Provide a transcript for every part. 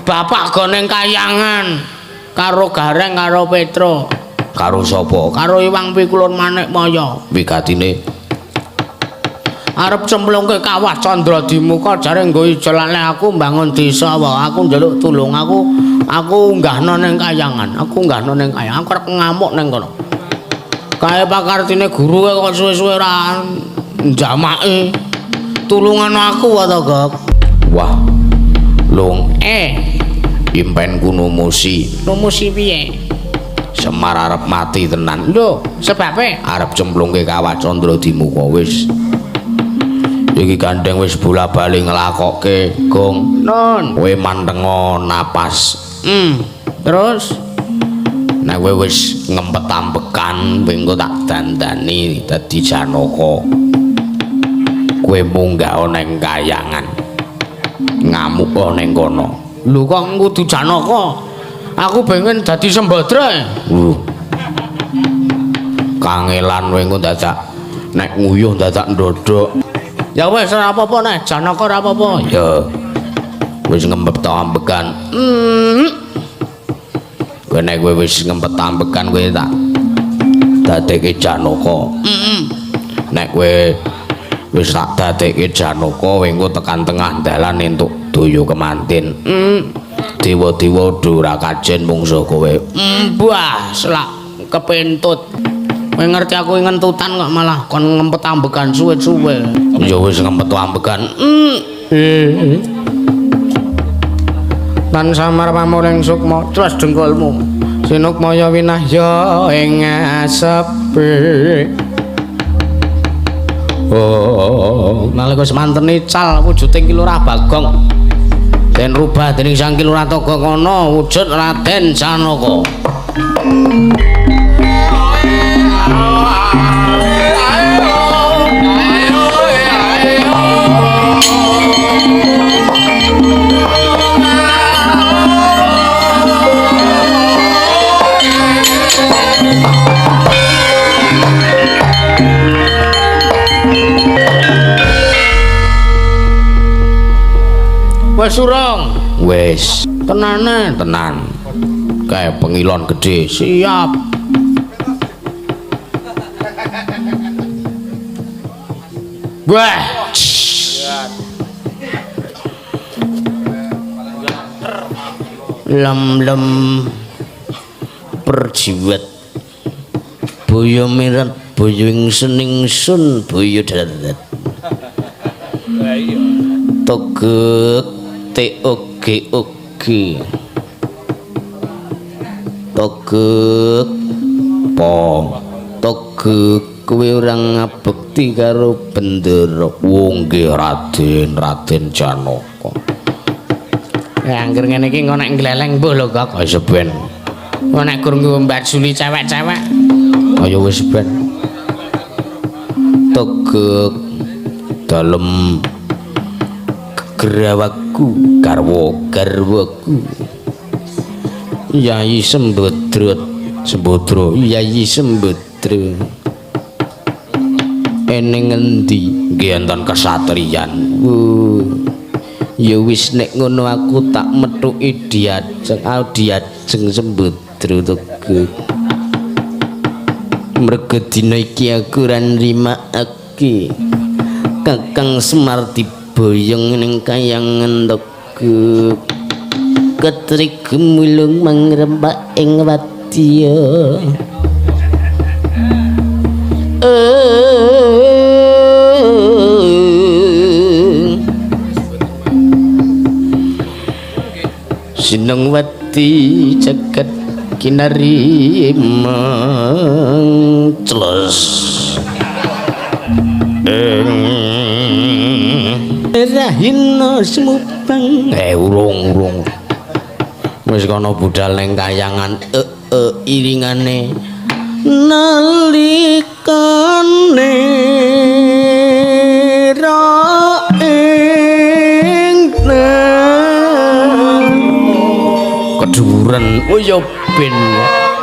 Bapak go ning kayangan karo Gareng karo Petro. Karo sapa? Karo Iwang Pikulun Manikmaya. Wigatine arep cemplungke kawah Candra Dimuka jare nggo ijolane aku mbangun desa wae. Aku njaluk tulung, aku unggahno ning kayangan. Aku unggahno ning kayangan. Aku arep ngamuk ning kono. Kae pakartine guru kok suwe-suwe ora njamaki. Tulungan aku wae to, Gok. Wah. Lung, Impenku numusi. Numusi piye? Semar arep mati tenan. Lho, sebabe arep cemplungke kawah Candra Dimuka wis. Iki gandeng wis bola-bali nglakokke, Gong. Nun. Kowe mantengo napas. Terus nek kowe wis ngempet ambekan, kowe engko tak dandani dadi Janaka. Kowe munggah ning kayangan. Ngamuk ning kono. Lho kok kudu Janaka? Aku pengen dadi Sembadra. Kangelan kowe engko dadak nek nguyuh dadak ndodhok. Ya wis ora apa-apa nek Janaka ora apa-apa. Ya. Wis ngempet ambekan. Kowe nek kowe wis ngempet ambekan kowe tak dadekke Janaka. Nek kowe wis tak dadekke Janaka kowe engko tekan tengah dalan entuk daya kemanten. Dewa-dewa do ora kajen mungsuh kowe. Mbah, selak kepentut. Kowe ngerti aku ngentutan kok malah kon ngempet ambekan suwe-suwe. Ya wis ngempet ambekan. Tan samar pamuring sukma tres dengkulmu. Sinukmaya winahya ing asepe. Oh, nalika semanten ical wujuding Ki Lurah Bagong. Den rubah dening Sang Ki Lurah Toga kono wujud Raden Janaka. Wes urung? Wis. Tenane? Tenan. Kae pengilon gedhe. Siap. Wah. Lem-lem perjiwet. Boyo miret boyo ingsun ingsun boyo darat. Togek T O G O G. Togek po. Togek kowe ora ngabekti karo Bendera. Wong nggih Raden, Raden Janaka. Ya angger ngene iki engko nek ngleleng mbuh lho, Kok. Wis ben. Engko nek gur nggo mbajuli cewek-cewek. Ayo wis ben. Togek dalem gerawaku garwa garwaku Yai Sembadra Sembadra Yai Sembadra eneng ngendi nggih enten kesatriyan. Ya wis nek ngono aku tak methuki diajeng diajeng Sembadra Togek. Mergo dina iki aku ora nrimakake Kakang Semar diboyong ning kayangan Togek. Ketrik gemulung mangrempak ing wadya. Sinengwati jagat kinari mengclos. Rahina semubang. Urung urung. Wis kono budal ning kayangan iringane nalikane ra ing keduren. Oh ya ben aku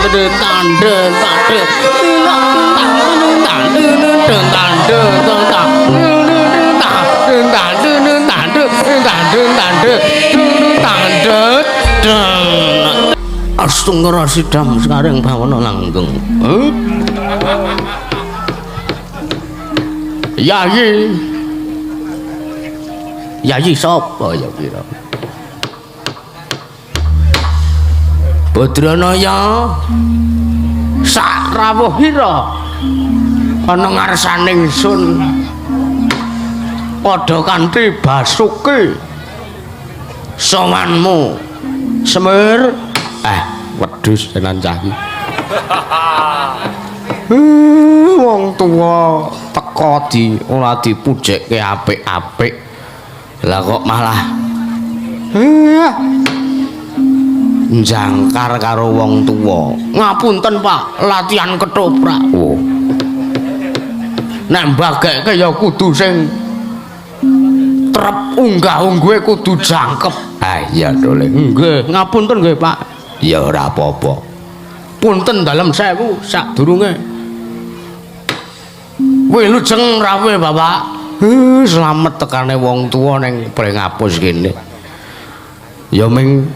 tande tande tande tande tande. Astungkara sidam sekaring bawana langgeng. Yayi. Yayi sapa ya kira? Badranaya sak rawuhira ana ngarsane ingsun padha kanthi basuki sowanmu Semir. Wedhus tenan cah iki. Wong tuwa teka di ora dipujekke apik-apik. Lah kok malah njangkar karo wong tuwa. Ngapunten, Pak, latihan ketoprak. Oh. Nek mbagekke ya kudu sing trep unggah-ungguhe kudu jangkep. Ah iya dole. Nggih, ngapunten nggih, Pak. Ya ora apa-apa. Punten dalem sewu sadurunge. Wilujeng rawuh, Bapak. Slamet tekane wong tuwa ning Pringapus kene. Ya ming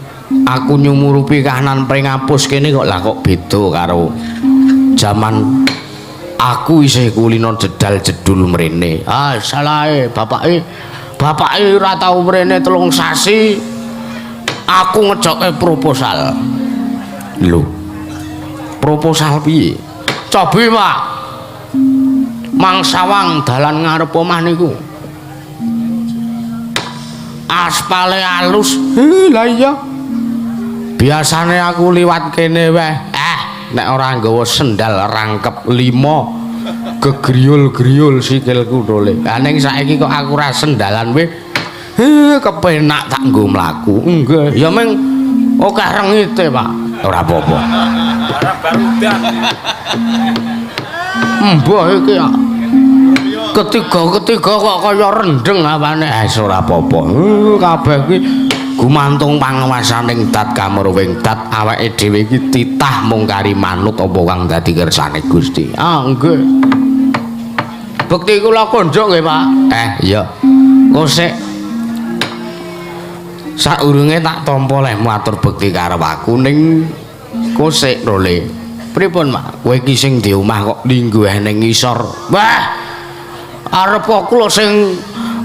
aku nyumurupi kahanan Pringapus kene kok lah kok beda karo jaman aku isih kulino jedal jedul mrene. Ah salahe bapake. Bapake ora tau mrene 3 sasi. Aku ngejokke proposal. Lho. Proposal piye? Cobi, Pak. Mangsawang dalan ngarep omah niku. Aspale alus. Lah iya. Biasane aku liwat kene wae. Nek ora nggawa sendal rangkep 5 gegriyul-griyul sikilku dole. Lah ning saiki kok aku ora sendalan wae. Kepenak tak nggo mlaku. Nggih, ya ming akeh rengite, Pak. Ora apa-apa. Mbah iki ya. Ketiga-ketiga kok kaya rendeng apane. Ora apa-apa. Kabeh iki gumantung panguwasaning dat kamurwing dat awake dhewe iki titah mung kari manut apa kang dadi kersane Gusti. Ah, nggih. Bekti kula konjuk nggih, Pak. Iya. Kosek saurunge tak tampa lehmu atur bekti karo aku ning kosek role. Pripun, Pak? Kowe iki sing di omah kok lingguh ning ngisor. Wah. Arep kok kula sing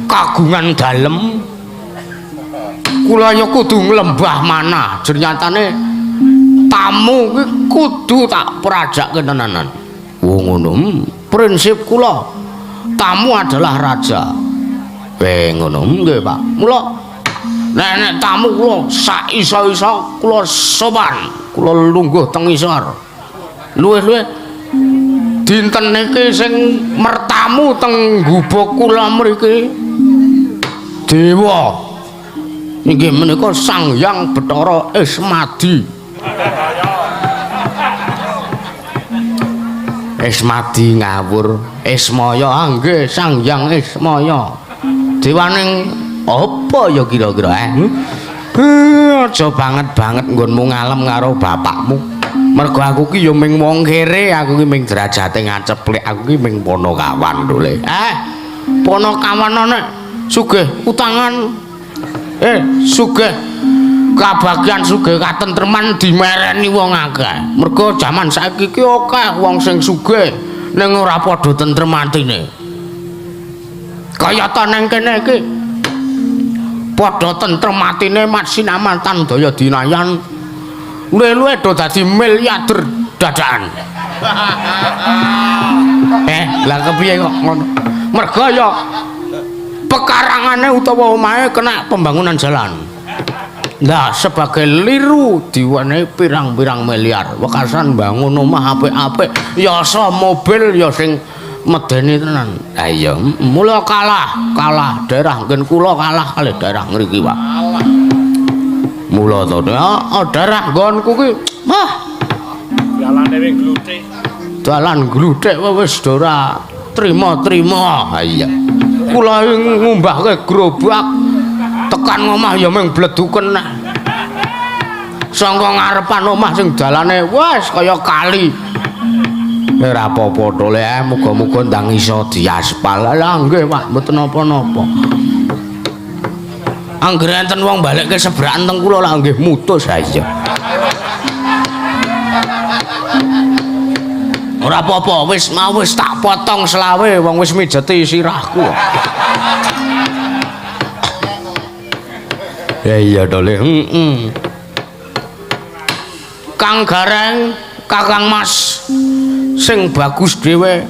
kagungan dalem. Kula ya kudu nglembah manah. Jernyatane tamu kuwi kudu tak prajake tenanan. Oh ngono. Prinsip kula tamu adalah raja. Ngono. Nggih, Pak. Mula nek tamu kula sak iso-iso kula sopan, kula lungguh teng isor. Luwih-luwih dinten niki sing mertamu teng gubuk kula mriki dewa. Inggih menika Sang Hyang Bathara Ismadi. Ismadi ngawur, Ismaya nggih Sang Hyang Ismaya. Dewaning apa ya kira-kira aja banget-banget nggonmu ngalem karo bapakmu. Mergo aku ki ya ming wong kere, aku ki ming derajate ngaceplik, aku ki ming ponokawan dole. Ponokawan nek sugih utangan. Sugih kabagian sugih katentreman dimereni wong akeh. Mergo jaman saiki ki akeh wong sing sugih ning ora padha tentrem atine. Kayata nang kene iki padha tentrem atine maksinaman tan daya dinayan. Luwe-luwe do dadi miliarder dadakan. Lah kepiye kok ngono? Mergo ya pekarangane utawa omahe kena pembangunan jalan. Nah, sebagai liru diwenehi pirang-pirang miliar. Wekasan bangun omah apik-apik, ya sa mobil ya sing medeni tenan. Ha iya, mula kalah daerah nggen kula kalah kalih daerah ngriki, Pak. Mula to, daerah nggonku ki, wah. Dalane wis gluthik. Dalan gluthik wis ora trima-trima. Ha iya. Kula ngumbahke gerobak tekan omah ya mung bleduken. Sangka ngarepan omah sing dalane wis kaya kali. Ora apa-apa to le, muga-muga ndang iso diaspal. Lah nggih, Pak, mboten napa-napa. Anggere enten wong balekke sebrakan teng kula lah nggih mutus ha iya. Ora apa-apa, wis mau wis tak potong selawe wong wis mijeti sirahku. Ya iya to le. Heeh. Kang Gareng, Kakang Mas sing bagus dhewe.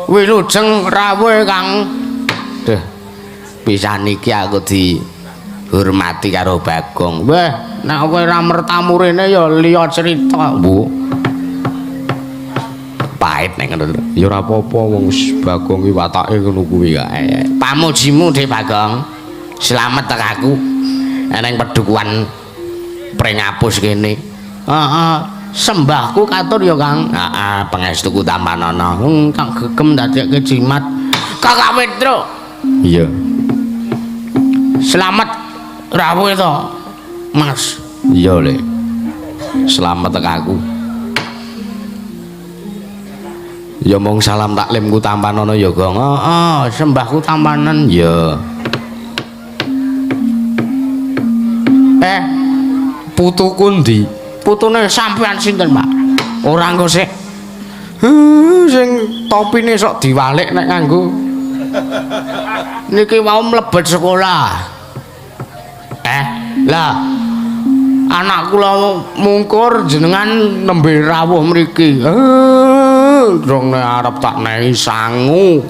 Wilujeng rawuh Kang. Duh. Pisan iki aku dihormati karo Bagong. Weh, nek kowe ora mertamu rene ya liya cerita, Bu. Pahit nek ngono. Ya ora apa-apa wong Bagong iki watake ngono kuwi kae. Pamujimu Dik Bagong. Slamet tek aku. Eneng pedukuhan Pringapus kene. Heeh, sembahku katur ya Kang. Heeh, pangestuku tampanana. Tak gegem dadekke jimat. Kakak Petruk. Iya. Slamet rawuh to, Mas. Iya, Le. Slamet tek aku. Ya mong salam taklimku tampanana ya, Gong. Heeh, sembahku tampanen. Ya. Putuku ndi? Putune sampean sinten, Pak? Ora engko sik. Sing topine sok diwalik nek nganggo. Niki wau mlebet sekolah. Lah anak kula mungkur jenengan nembe rawuh mriki. Dong nek arep tak nehi sangu.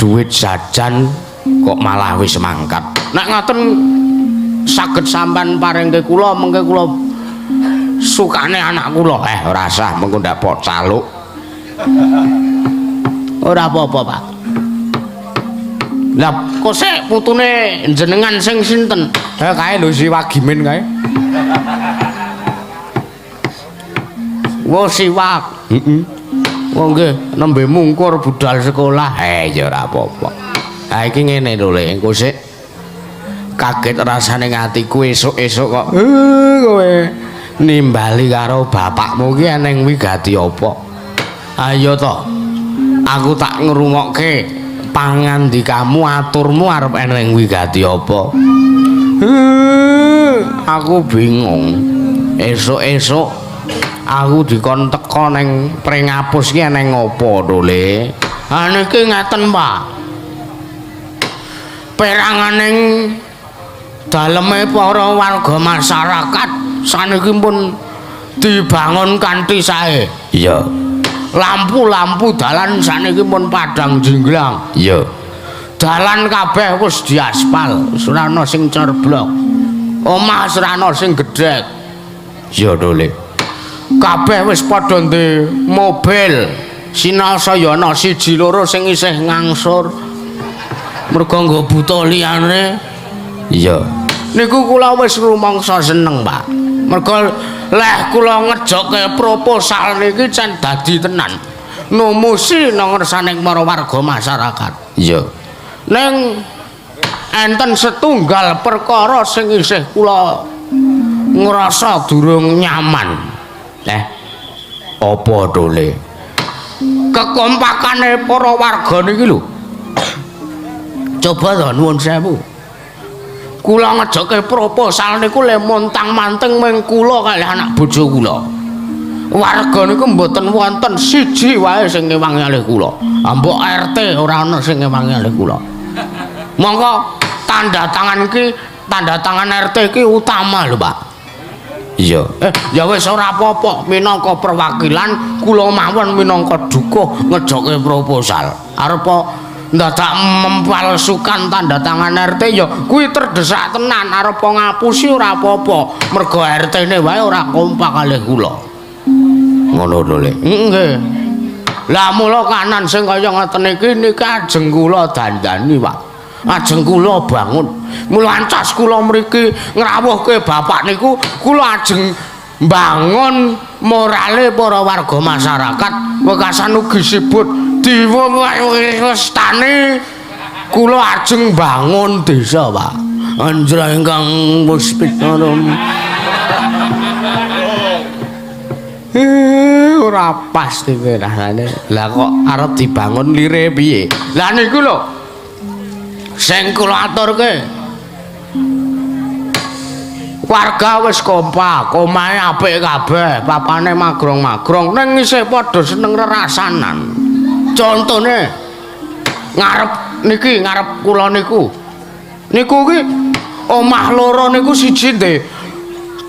Duit jajan kok malah wis mangkat. Nek ngoten saged sampean paringke kula, mengke kula sukane anak kula. Ora sah mengko ndak pok caluk. Ora apa-apa, Pak. Lah kok sik putune jenengan sing sinten? Kae lho si Wagimin kae. Wo siwak. Heeh. Wo nggih nembe mungkur budal sekolah. Ya ora apa-apa. Ha iki ngene lho Le, engko sik kaget rasane atiku esuk-esuk kok kowe nimbali karo bapakmu ki eneng wigati apa? Ayo to. Aku tak ngrungokke pangandikamu, aturmu arep eneng wigati apa? Aku bingung. Esuk-esuk aku dikon teka ning Pringapus ki eneng apa to, Le? Ha niki ngaten, Pak. Peranganing daleme para warga masyarakat saniki pun dibangun kanthi sae. Iya. Lampu-lampu dalan saniki pun padhang jinglang. Iya. Dalan kabeh wis diaspal, wis ora ana sing cor blok. Omah wis ora ana sing gedhek. Iya to, Le. Kabeh wis padha ndek mobil. Sinasa ya ana siji loro sing isih ngangsur. Mergo nggo buta liyane. Iya. Niku kula wis rumangsa seneng, Pak. Mergo leh kula ngejokke proposal niki cen dadi tenan. Numusi nang ngersane para warga masyarakat. Iya. Ning enten setunggal perkara sing isih kula ngrasa durung nyaman. Apa to, Le? Kekompakane para warga niki lho. Coba to nuwun sewu. Kula ngejokke proposal niku le montang-manting ming kula kalih anak bojo kula. Warga niku mboten wonten siji wae sing ngewangi kalih kula. Mbok RT ora ana sing ngewangi kalih kula. Monggo tanda tangan iki, tanda tangan RT iki utama lho, Pak. Iya. Ya wis ora apa-apa, minangka perwakilan kula mawon minangka dukuh ngejokke proposal. Arep ndadak mempalsukan tanda tangan RT ya kuwi terdesak tenan, arep ngapusi ora apa-apa, mergo RT-ne wae ora kompak kalih kula. Ngono lho, Le. Nggih. Lah mula kanan sing kaya ngoten iki niki ajeng kula dandani, Pak. Ajeng kula bangun. Mula ancas kula mriki ngrawuhke bapak niku kula ajeng mbangun morale para warga masyarakat wekasan ugi sibut diwestani kula ajeng bangun desa, Pak. Anjra ingkang puspita. Ora pas iki rasane. Lah kok arep dibangun lire piye? Lah niku lho. Sing kula aturke. Warga wis kompak, omahe apik kabeh, papane magrong-magrong ning isih padha seneng rerasanan. Contone ngarep niki, ngarep kula niku. Niku ki omah loro niku siji ndek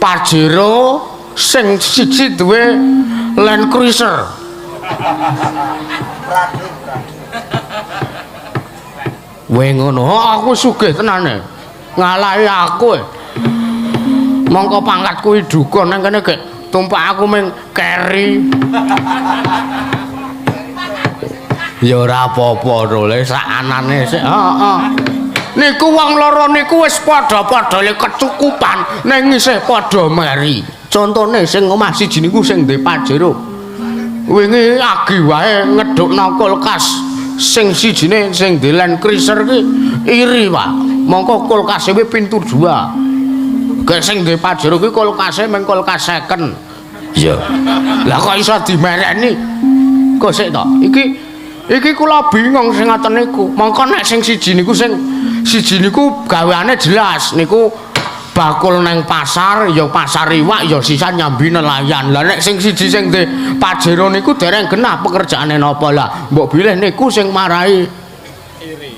Pajero, sing siji duwe Land Cruiser. Kowe ngono, aku sugih tenane. Ngalahi aku. Mongko pangkatku dukun nang kene gek tumpak aku ming keri. Ya ora apa-apa role sak anane sik. Heeh. Niku wong loro niku wis padha-padha le kecukupan ning isih padha meri. Contone sing omah siji niku sing ndek Pajero. Wingi agi wae ngedukno kulkas. Sing sijine sing ndek Land Cruiser ki iri, Pak. Mongko kulkase pintu 2. Gek sing ndek Pajero ki kulkase mung kulkas second. Iya. Lah kok iso dimereni? Kok sik to? Iki kula bingung sing ngaten niku. Mongko nek sing siji niku sing siji niku gaweane jelas niku bakul neng pasar ya pasar iwak ya sisa nyambi nelayan. Lah nek sing siji sing ndek Pajero niku dereng genah pekerjaane napa lah. Mbok bilih niku sing marai iri.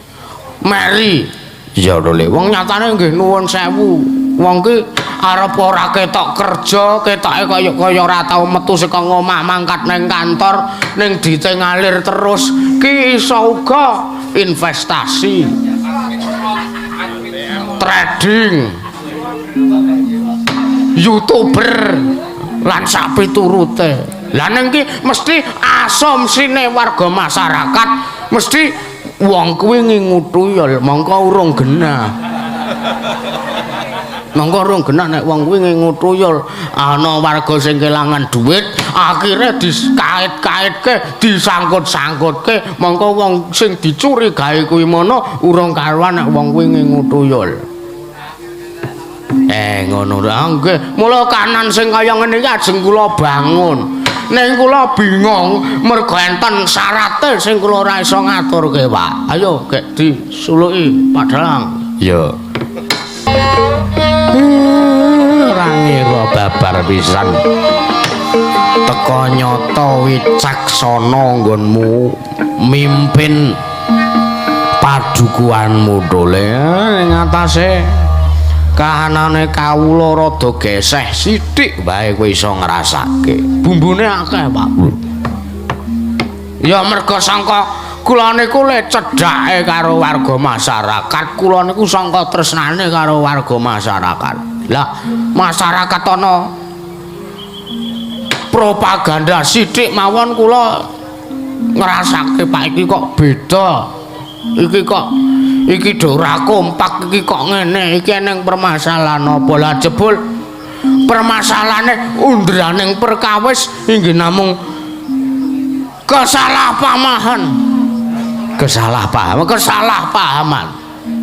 Meri. Iya lho le. Wong nyatane nggih nuwun sewu. Wong ki arep ora ketok kerja, ketoke kaya ora tau metu saka omah mangkat neng kantor, ning dite ngalir terus. Ki iso uga investasi. Trading. YouTuber lan sapiturute. Lah ning ki mesti asumsine warga masyarakat mesti wong kuwi ngingu tuyul, mongko urung genah. Mongko urung genah nek wong kuwi ngingu tuyul, ana warga sing kelangan duit, akhire dikait-kaitke, disangkut-sangkutke, mongko wong sing dicurigai kuwi mono urung karuan nek wong kuwi ngingu tuyul. Ngono ra nggih. Mula kanan sing kaya ngene iki ajeng kula bangun. Ning kula bingung mergo enten syarate sing kula ora iso ngaturke, Pak. Ayo gek disuluki Pak Dalang. Iya. Ora ngira babar pisan. Teka nyata wicaksana nggonmu mimpin padukuhanmu dole ing atase kahanane kawula rada geseh sithik wae kowe iso ngrasake. Bumbune akeh, Pak. Ya mergo sangka kula niku le cedhake karo warga masyarakat, kula niku sangka tresnane karo warga masyarakat. Lah, masyarakat ana propaganda sithik mawon kula ngrasake, Pak, iki kok beda. Iki kok iki do ora kompak, iki kok ngene, iki eneng permasalahan apa. Lah jebul permasalahane undraning perkawis inggih namung kesalahpahaman. Kesalahpahaman.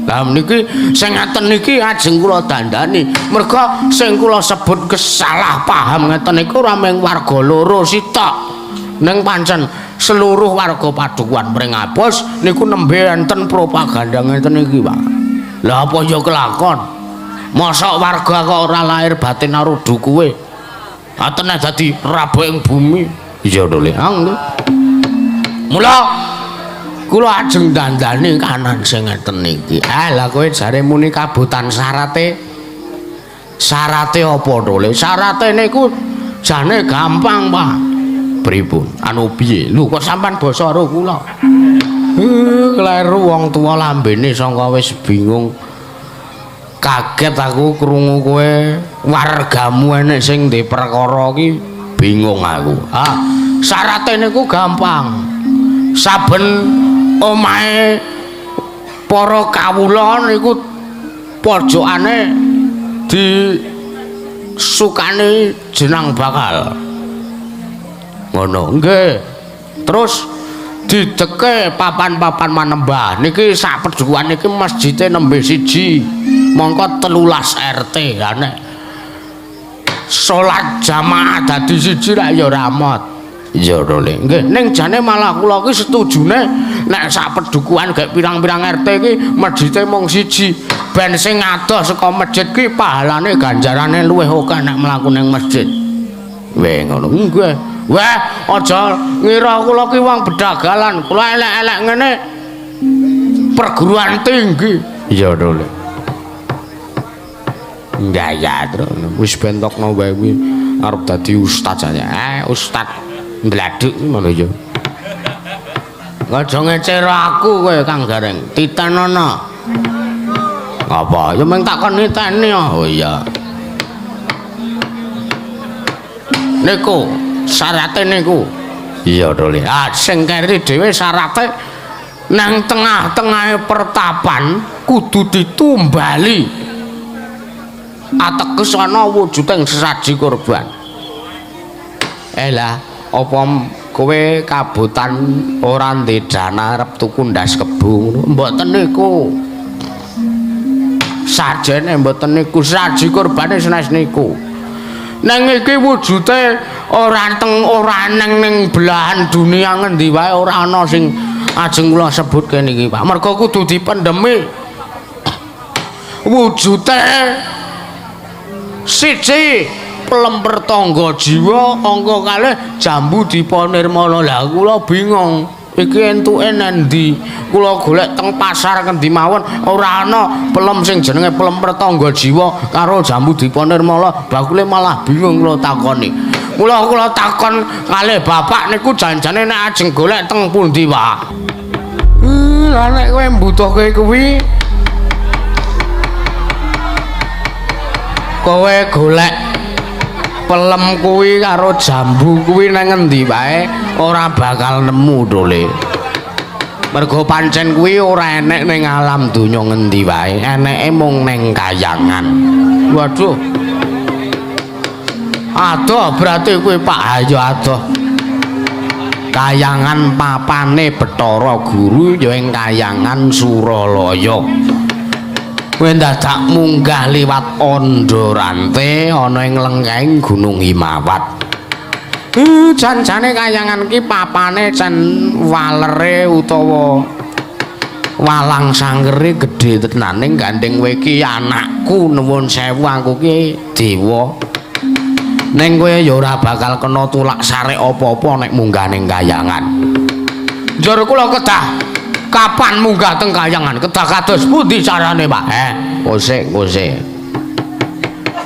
Lah niki sing ngaten niki ajeng kula dandani. Merga sing kula sebut kesalahpaham ngeten niku ora mung warga loro sitok. Ning pancen seluruh warga Padukuhan Pringapus niku nembe enten propaganda ngeten iki, Pak. Lah apa ya kelakon? Mosok warga kok ora lahir batin karo dukuwe. Atene dadi rabuk ing bumi. Iya lho, Le. Nggih. Mula kula ajeng dandani kanan sing ngeten iki. Lah kowe jare muni kabutan syarate. Syarate apa to, Le? Syarate niku jane gampang, Pak. Pripun? Anu piye? Lho kok sampean basa karo kula? Kleru wong tuwa lambene sangka wis bingung. Kaget aku krungu kowe wargamu enek sing ndek perkara iki bingung aku. Ah, syarate niku gampang. Saben omahe para kawula niku pojokane disukani jenang bakal. Ngono. Nggih. Terus dideke papan-papan manembah. Niki sak pedukuhan niki masjide nembe siji. Mongko 13 RT lah nek salat jamaah dadi siji rak ya ora mot. Iya Dole. Nggih, ning jane malah kula ki setujune nek sak pedukuhan gek pirang-pirang RT ki masjide mung siji. Ben sing adoh saka masjid ki pahalane ganjarane luwih akeh nek mlaku ning masjid. Weh ngono. Nggih. Weh, aja ngira kula ki wong bedagalan. Kula elek-elek ngene perguruan tinggi. Iya Dole. Gaya terus wis bentokno wae kuwi arep dadi ustaz aja. Ustaz ndladuk ngono ya. Aja ngecero aku kowe Kang Gareng. Titenono. Apa? Ya mung takon niteni. Oh iya. Niku syarate niku. Iya Dole. Ah sing keri dhewe syarate nang tengah-tengahe pertapan kudu ditumbali. Ateges ana wujuding sesaji kurban. Lah apa kowe kabotan ora ndek dana arep tuku ndas kebo ngono? Mboten niku. Sajene mboten niku, saji kurbane sanes niku. Nang iki wujude ora teng ora nang ning belahan dunia ngendi wae ora ana sing ajeng kula sebutke niki, Pak. Mergo kudu dipendhemi. Wujude siji pelemper tangga jiwa, angka kalih jambu dipa nirmala. Lah kula bingung iki entuke nendi? Kula golek teng pasar ngendi mawon ora ana pelem sing jenenge pelemper tangga jiwa karo jambu dipa nirmala. Bakule malah bingung kula takoni. Mula kula takon kalih bapak niku janjane nek ajeng golek teng pundi, Pak? Lah nek kowe mbutuhke kuwi kowe golek pelem kuwi karo jambu kuwi nang ngendi wae ora bakal nemu Dole. Mergo pancen kuwi ora enek ning alam donya ngendi wae, eneke mung ning kayangan. Waduh. Adoh berarti kuwi Pak. Ayo adoh. Kayangan papane Bathara Guru ya ing kayangan Suralaya. Kowe dadak munggah liwat Andharante ana ing lengkeng Gunung Himawat. Jan-jane kayangan ki papane jan walere utawa walang sangkere gedhe tenan ning gandeng kowe ki anakku nuwun sewu aku ki dewa. Ning kowe ya ora bakal kena tulak sarek apa-apa nek munggah ning kayangan. Njur kula kedah kapan munggah teng kayangan? Kedah kados pundi carane, Pak? Kosek, kosek.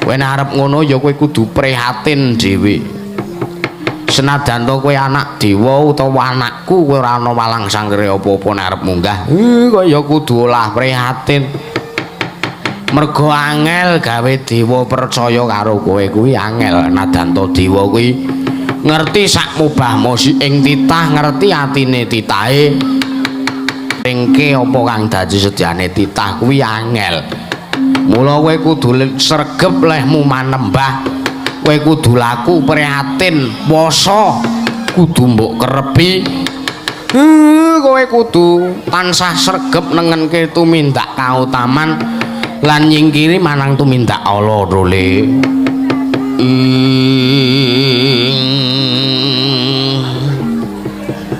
Kowe nek arep ngono ya kowe kudu prihatin dhewe. Senajan to kowe anak dewa utawa anakku, kowe ora ana walang sangkere apa-apa nek arep munggah. Kowe ya kudu olah prihatin. Mergo angel gawe dewa percaya karo kowe kuwi angel. Nadan to dewa kuwi ngerti sak mubah mosi ing titah, ngerti atine titahe. Ringke apa kang dadi sedyane titah kuwi angel. Mula kowe kudu sregep lehmu manembah. Kowe kudu laku prihatin, poso kudu mbok kerepi. Kowe kudu tansah sregep nengenke tumindak kautaman lan nyingkiri manang tumindak ala Dole.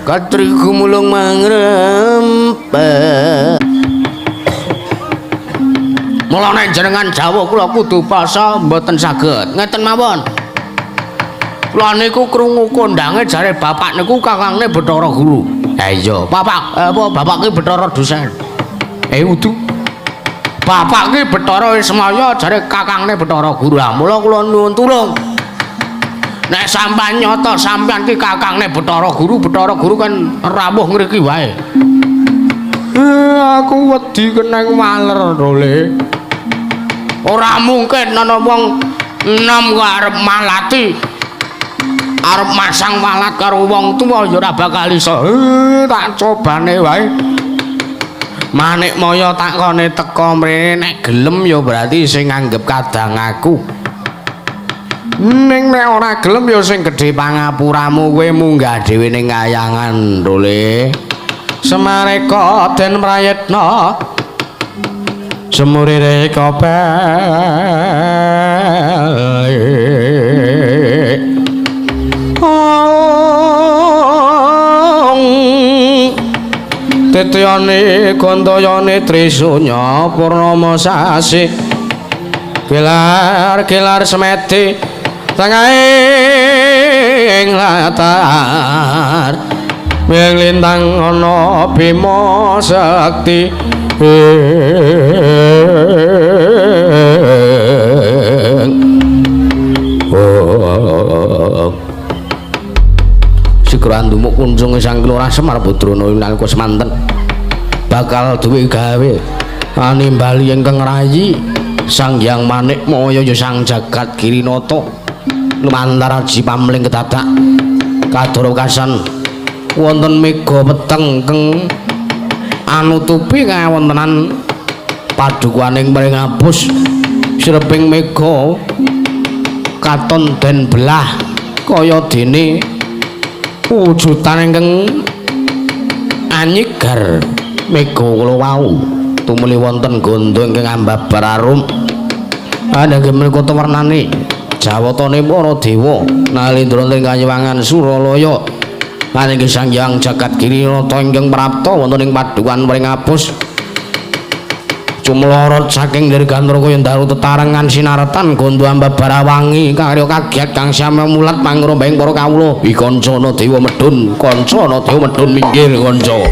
Katri gumulung mangrempet. Mula nek jenengan jawuh kula kudu pasa mboten saged. Ngeten mawon. Kula niku krungu kondange jare bapak niku kakangne Bathara Guru. Ha iya, bapak apa bapak ki Bathara dosen. Udu. Bapak ki Bathara Ismaya jare kakangne Bathara Guru. Ha mula kula nuwun tulung. Nek sampean nyata sampean ki kakangne Bathara Guru, Bathara Guru kan rawuh ngriki wae. Aku wedi keneng waler Dole. Ora mungkin ana wong enom kok arep malati. Arep masang walat karo wong tuwa ya ora bakal iso. Tak cobane wae. Manik Maya takone teka mrene nek gelem ya berarti sing nganggep kadang aku. Ning nek ora gelem ya sing gedhe pangapuramu kowe munggah dhewe ning kayangan Dole. Semareka den prayitna Semurire kopel Titiyane gandayane Trisunya purnama sasi gelar-gelar semedi tengahing latar wing lintang ana Bima Sakti. Sigra andumuk kunjunge Sang Lurah Semar Putrana nalika semanten bakal duwe gawe animbali ingkang rayi Sang Hyang Manikmaya ya Sang Jagat Girinata lumantar aji pamling kedadak kadorokasan wonten mega peteng keng anutupi kawontenan padukuhaning Pringapus. Sreping mega katon den belah kaya dene wujudan ingkang anyigar mega kula wau tumuli wonten gandha ingkang ambabar arum. Ananging menika wernane jawatane para dewa nalindra ing kayiwangan Suralaya lan inggih Sang Hyang Jagat Girinata ingkang prapta wonten ing padukuhan Pringapus. Cumlorot saking dirgantara kaya daru tetarengan sinaretan gandha ambabar wangi karya kagiat kang syama mulat pangrembahing para kawula. Kancana dewa medhun, kancana dewa medhun minggir kanca.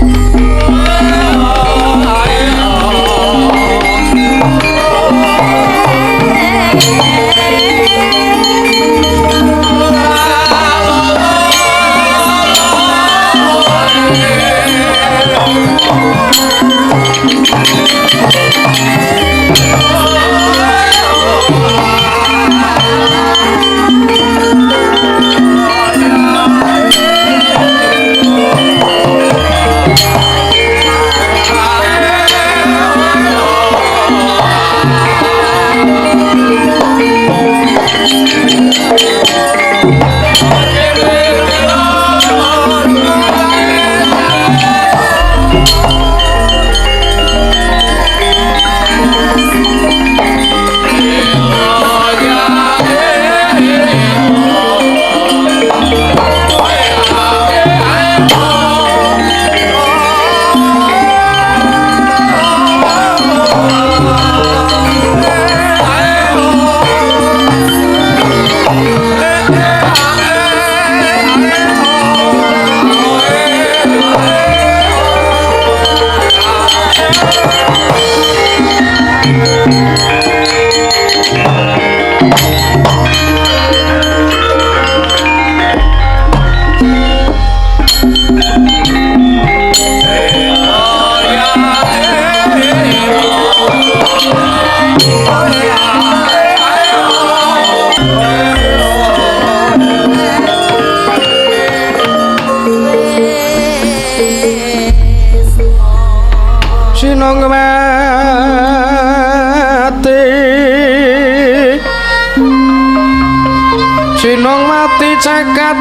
Sinong mati cakat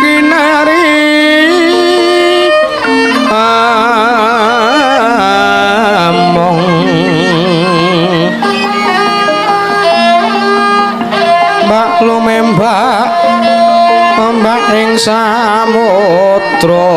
kinari among mbak lumembak mbak ing samudra.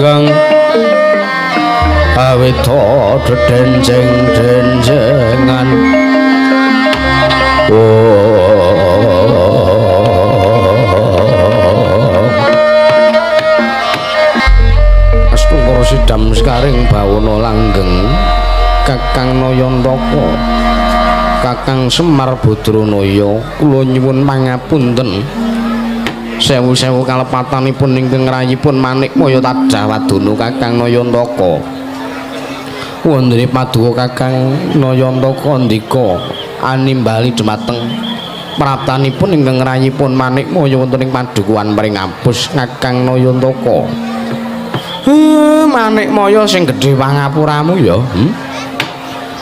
Ganggang awita dedenceng-dencengan. Astungkara sidam sekaring bawana langgeng Kakang Nayantaka Kakang Semar Badranaya kula nyuwun pangapunten sewu-sewu kalepatanipun ingkang rayipun Manikmaya tadah wadana Kakang Nayantaka. Wondene paduka Kakang Nayantaka ndika Animbali dumateng praptanipun ingkang rayipun Manikmaya wonten ing Padukuhan Pringapus Kakang Nayantaka. Manikmaya sing gedhe pangapuramu ya.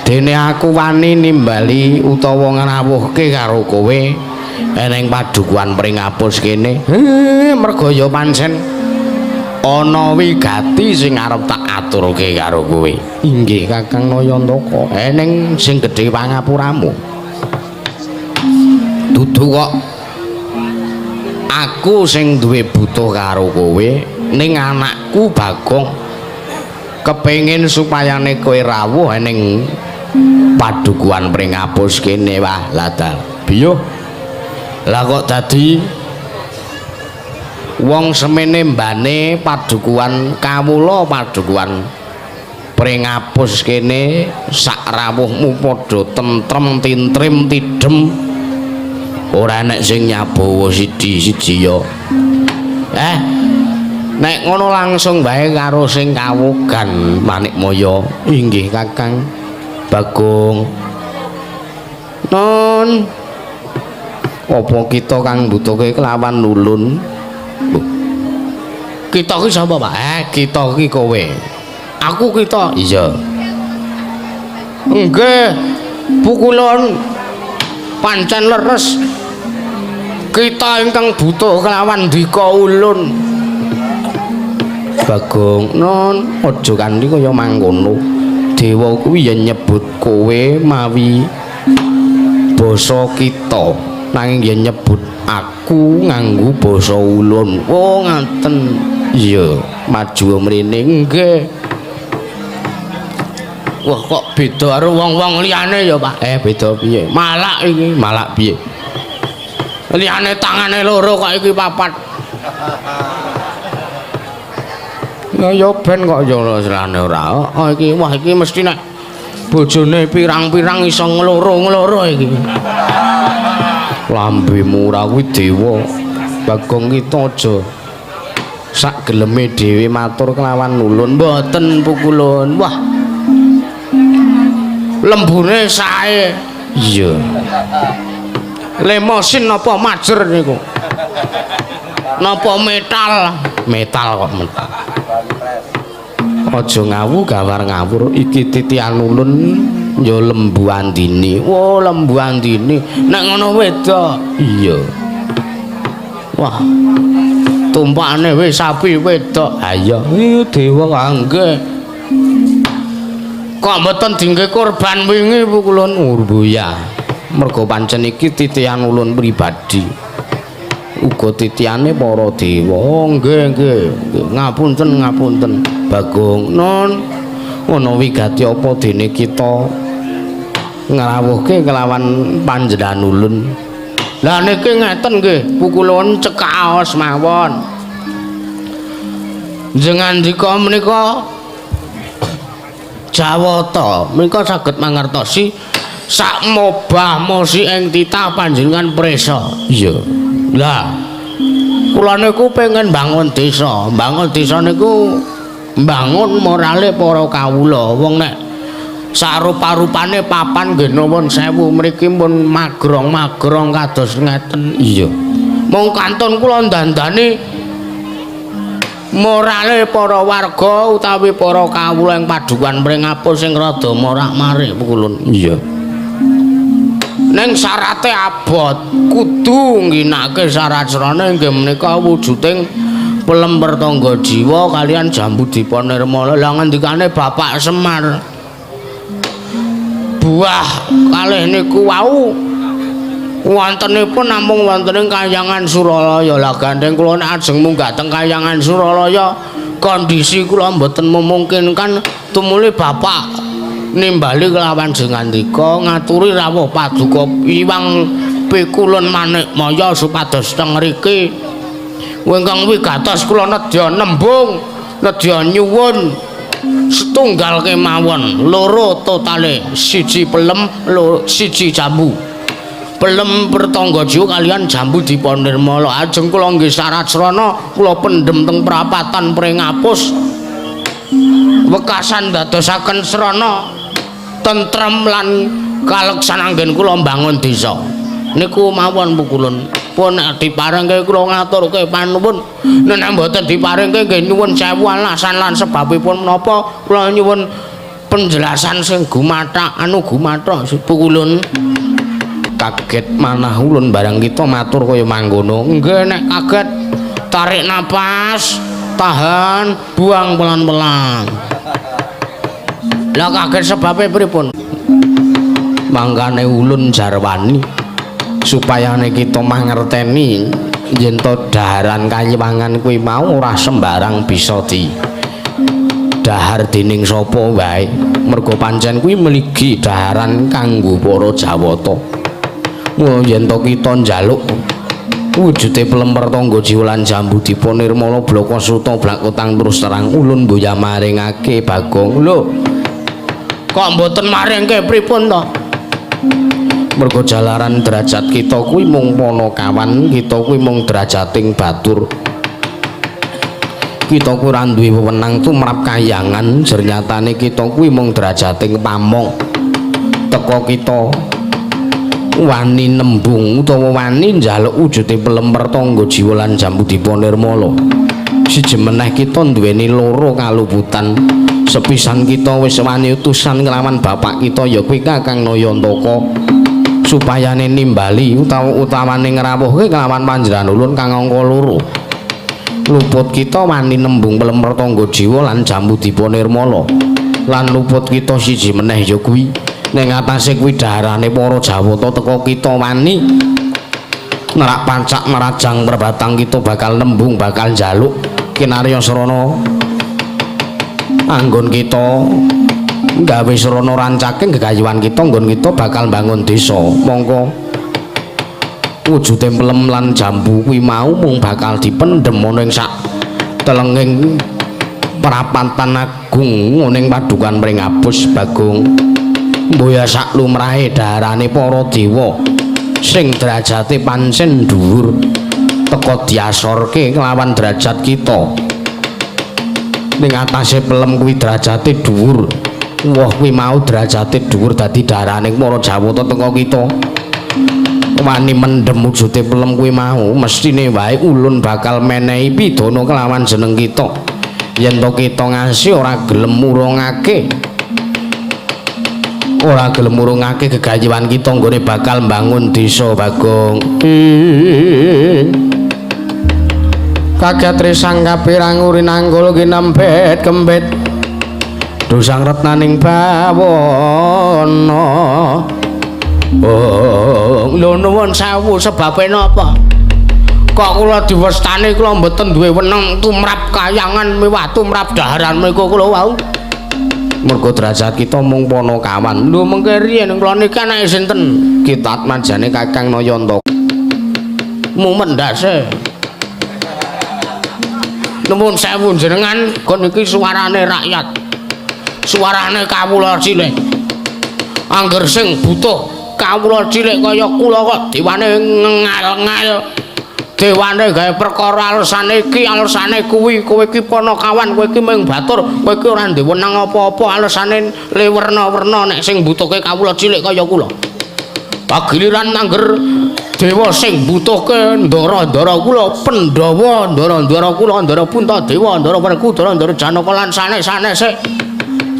Dene aku wani nimbali utawa ngrawuhke karo kowe ning Padukuhan Pringapus kene. Merga ya pancen ana wigati sing arep tak aturke karo kowe. Inggih Kakang Nayantaka, ning sing gedhe pangapuramu. Dudu kok aku sing duwe butuh karo kowe, ning anakku Bagong kepengin supayane kowe rawuh ning Padukuhan Pringapus kene. Wah, ladal. Biyuh. Lah kok dadi wong semene mbane padukuhan kawula Padukuhan Pringapus kene sak rawuhmu padha tentrem tintrim tidem, ora enek sing nyabawa siji-siji ya. Nek ngono langsung bae karo sing kawugan Manikmaya. Inggih Kakang Bagong. Non, apa kita kang mbutuhke kelawan ulun? Kita ki sapa, Pak? Kita ki kowe. Aku kita. Iya. Nggih, pukulun pancen leres. Kita ingkang butuh kelawan ndika ulun. Bagong, non, aja kanthi kaya mangkono. Dewa kuwi ya nyebut kowe mawi basa kita, nanging ya nyebut aku nganggo basa ulun. Oh, ngaten. Iya, maju mrene. Nggih. Wah, kok beda karo wong-wong liyane ya, Pak? Beda piye? Malak iki, malak piye? Liyane tangane loro kok iki papat. Ya ya ben kok ya serane ora. Oh iki, wah iki mesti nek bojone pirang-pirang iso ngloro-ngloro iki. Lambemu ora kuwi dewa. Bagong kita aja sak geleme dhewe matur kelawan ulun. Mboten pukulun. Wah. Lembune sae. Iya. Lemosin napa majer niku? Napa metal? Metal kok metal. Aja ngawu gawar ngawur, iki titian ulun ya Lembu Andini. Oh, Lembu Andini. Nek ngono wedok. Iya. Wah. Tumpakane wis sapi wedok. Ha iya, dewa kangge. Kok mboten dingge korban wingi pukulun urbuya. Mergo pancen iki titian ulun pribadi. Uga titiane para dewa. Oh, nggih, nggih. Ngapunten, ngapunten. Bagong, non, ana wigati apa dene kita ngrawuhke kelawan panjenengan ulun. Lah niki ngeten nggih, pukulun cekaos mawon. Jenengan ndika menika Jawata, menika saged mangertosi sak mobah mosi ing titah panjenengan presa. Iya. Lah kula niku pengen bangun desa. Bangun desa niku mbangun morale para kawula. Wong nek sarupa-rupane papan nggih nuwun sewu mriki pun magrong-magrong kados ngeten. Iya. Mung kantun kula ndandani morale para warga utawi para kawula ing Padukuhan Pringapus sing rada morak-marik pukulun. Iya. Ning syarate abot, kudu ngginake syarat srana inggih menika wujuding pelem pertangga jiwa kalian jambu dipa nirmala. Lah ngendikane Bapak Semar, buah kalih niku wau wontenipun namung wonten ing Kahyangan Suralaya. Lah gandeng kula nek ajeng munggah teng Kahyangan Suralaya kondisi kula mboten memungkinkan, tumuli Bapak nimbali kelawan jengandika ngaturi rawuh paduka Iwang Pikulun Manikmaya supados teng mriki ingkang wigatos kula nedya nembung, nedya nyuwun setunggal kemawon, loro totale, siji pelem, siji jambu. Pelem pertangga jiwa kalian jambu dipa nirmala. Ajeng kula nggih syarat srana kula pendhem teng prapatan Pringapus wekasan dadosaken srana tentrem lan Kaleksan anggen kula mbangun desa. Niku mawon pukulun. Pun nek diparengke kula ngaturke panuwun. Nek mboten diparengke nggih nyuwun sewu alasan lan sebabipun menapa kula nyuwun penjelasan sing gumathak anu gumathak pukulun. Kaget manah ulun barang kita matur kaya mangkono. Nggih nek kaget tarik napas, tahan, buang pelan-pelan. Lah kaget sebabe pripun? Mangkane ulun jarwani supayane kita mangerteni yen to daharan kayiwangan kuwi mau ora sembarang bisa di dahar dening sapa wae. Mergo pancen kuwi mligi daharan kanggo para Jawata. Mula yen to kita njaluk wujude plemper tangga jiwa lan jambu dipa nirmala blaka suta blakotang terus terang ulun mboya maringake Bagong. Lho kok mboten maringke pripun to? Mergo jalaran derajat kita kuwi mung panakawan, kita kuwi mung derajating batur. Kita kuwi ora duwe wewenang tumrap kayangan, jernyatane kita kuwi mung derajating pamong. Teka kita wani nembung utawa wani njaluk wujude plemper tangga jiwa lan jambu dipa nirmala. Siji meneh kita duweni loro kaluputan. Sepisan kita wis wani utusan kelawan bapak kita ya kuwi Kakang Nayantaka supayane nimbali utawa utawane ngrawuhke kelawan panjenengan ulun kang angka loro. Luput kita wani nembung plemper tangga jiwa lan jambu dipa nirmala. Lan luput kita siji meneh ya kuwi ning atase kuwi daharane para Jawata teka kita wani nerak pancak merajang perbatang kita bakal nembung bakal njaluk kinarya srana anggon kita gawe srana rancake gegayuhan kita nggon kita bakal mbangun desa. Mongko wujude pelem lan jambu kuwi mau mung bakal dipendhem ana ing sak telenging prapatan agung ning padukan Pringabus Bagong. Mboya sak lumrahe daharane para dewa sing derajate pancen dhuwur teka diasorke kelawan derajat kita. Ning atase pelem kuwi derajate dhuwur. Wah kuwi mau derajate dhuwur dadi daharane para Jawata teka kita wani mendhem wujude pelem kuwi mau mestine wae ulun bakal menehi pidana kelawan jeneng kita. Yen to kita ngasi ora gelem murungake ora gelem murungake gegayuhan kita nggone bakal mbangun desa Bagong. Kaget risang kapirang urinanggul kinempet kembet dosang retnaning bawana. Oh, lho nuwun sewu sebabe napa? Kok kula diwestani kula mboten duwe wenang tumrap kayangan miwah tumrap daharan menika kula wau. Mergo derajat kita mung panakawan. Lho mengke riyen kula niki anake sinten? Kita atmajane Kakang Nayanta. Mumet ndase. Nuwun sewu jenengan kon iki suarane rakyat. Suarane kawula cilik. Angger sing butuh kawula cilik kaya kula kok dewane ngal-ngal. Dewane gawe perkara alesane iki, alesane kuwi, kowe iki panakawan, kowe iki mung batur, kowe iki ora duwe wenang apa-apa, alesane le werna-werna nek sing mbutuhke kawula cilik kaya kula. Pagiliran angger dewa sing mbutuhke ndara-ndara kula, Pandhawa, ndara-ndara kula, ndara Puntadewa, ndara Werkudara, ndara Janaka lan sanes-sanese.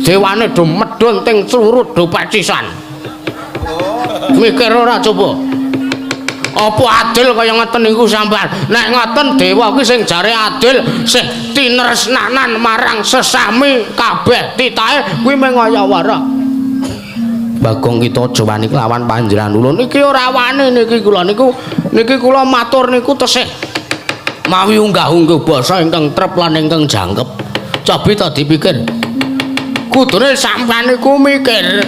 Dewane do medhun ting clurut do pacisan. Mikir ora coba. Apa adil kaya ngoten niku sampean? Nek ngoten dewa kuwi sing jare adil, sing tinresnanan marang sesami kabeh titahe kuwi mung kaya wara. Bagong kita aja wani kelawan panjenengan ulun. Niki ora wani niki kula niku niki kula matur niku tesih mawi unggah-ungguh basa ingkang trep lan ingkang jangkep. Cobi ta dipikir. Kudune sampean niku mikir.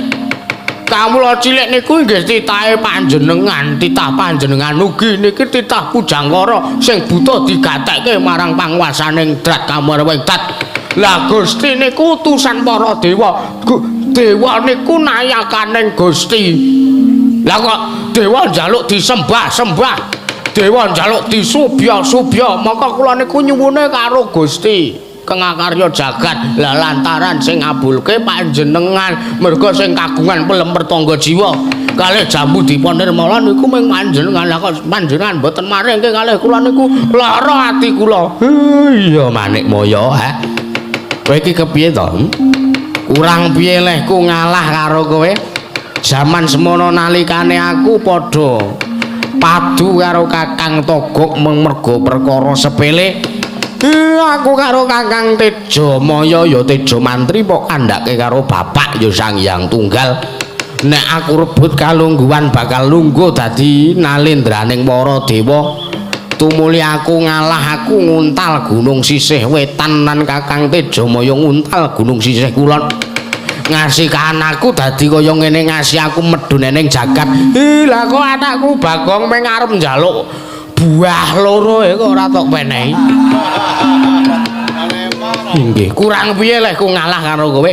Kawula cilik niku nggih titahe panjenengan, titah panjenengan ugi niki titah Pujangkara sing butuh digatekke marang panguwasaning Drat Kamarwing Dat. Lah Gusti niku utusan para dewa. Dewa niku nayakaning Gusti. Lah kok dewa njaluk disembah-sembah, dewa njaluk disubya-subya, maka kula niku nyuwune karo Gusti. kang akarya jagat. Lah lantaran sing ngabulke panjenengan merga sing kagungan pelem pertangga jiwa kalih Jambu Dipa Nirmala niku mung panjenengan. Lah kok panjenengan mboten maringke kalih kula niku lara ati kula. Iya Manikmaya, ha. Kowe iki kepiye to? Kurang piye lehku ngalah karo kowe? Jaman semono nalikane aku padha padu karo Kakang Togok mung merga perkara sepele. Aku karo Kakang Tejamaya ya Tejamantri pok kandhake karo bapak ya Sang Hyang Tunggal. Nek aku rebut kalungguhan bakal lungguh dadi nalendraning para dewa. Tumuli aku ngalah, aku nguntal gunung sisih wetan lan Kakang Tejamaya nguntal gunung sisih kulon. Ngasih anakku dadi kaya ngene, ngasih aku medun ning jagat. Lah kok anakku Bagong meng arep njaluk buah loro e kok ora tok penehi. Inggih, kurang piye lehku ngalah karo kowe?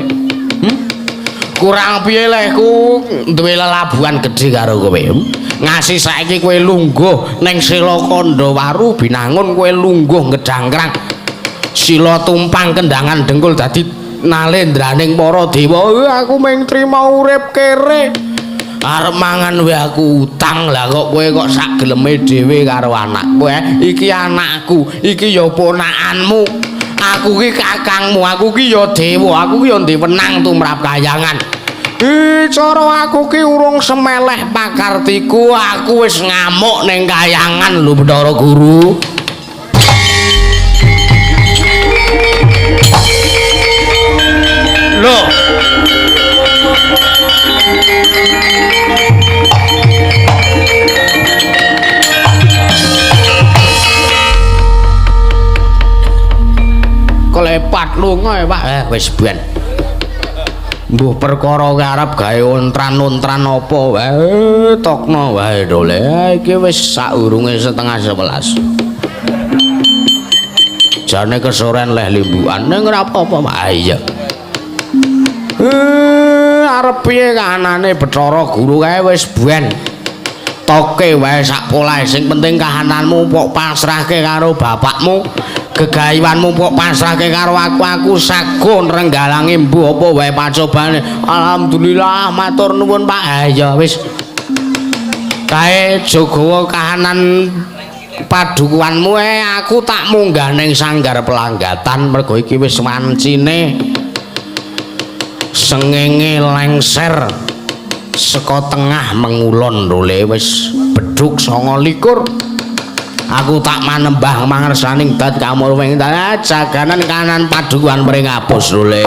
Kurang piye lehku duwe lelabuhan gedhe karo kowe? Ngasih saiki kowe lungguh ning Sela Kandhawaru Binangun, kowe lungguh ngedangkrang. Sila tumpang kendangan dengkul dadi nalendraning para dewa. Aku mung trima urip kere. Arep mangan wae aku utang. Lah kok kowe kok sak geleme dhewe karo anakku? Iki anakku, iki ya ponakanmu. Aku ki kakangmu, aku ki ya dewa, aku ki ya ndek wenang tumrap kayangan. Cara aku ki urung semeleh pakartiku, aku wis ngamuk ning kayangan lho Bathara Guru. Lho. Klepat lunga ya, Pak. Wis ben. Mbuh perkara kowe arep gawe ontran-ontran apa wae, tokno wae dole. Iki wis saurunge 10:30. Jane kesoren leh limbukan ning ora apa-apa, Pak. Iya. Arep piye kahanane Bathara Guru kae wis ben. Toke wae sak polahe, sing penting kahananmu pok pasrahke karo bapakmu, gegayuhanmu pok pasrahke karo aku. Aku sago nrenggalangi mbuh apa wae pacobane. Alhamdulillah, matur nuwun Pak. Ya wis. Kae jogowo kahanan padukuanmu, aku tak munggah ning sanggar pelanggatan mergo iki wis wancine sengenge lengser saka tengah mengulon role wis beduk 29. Aku tak manembah mangersaning dat kamurwing jaganan kanan padukuan Pringapus role.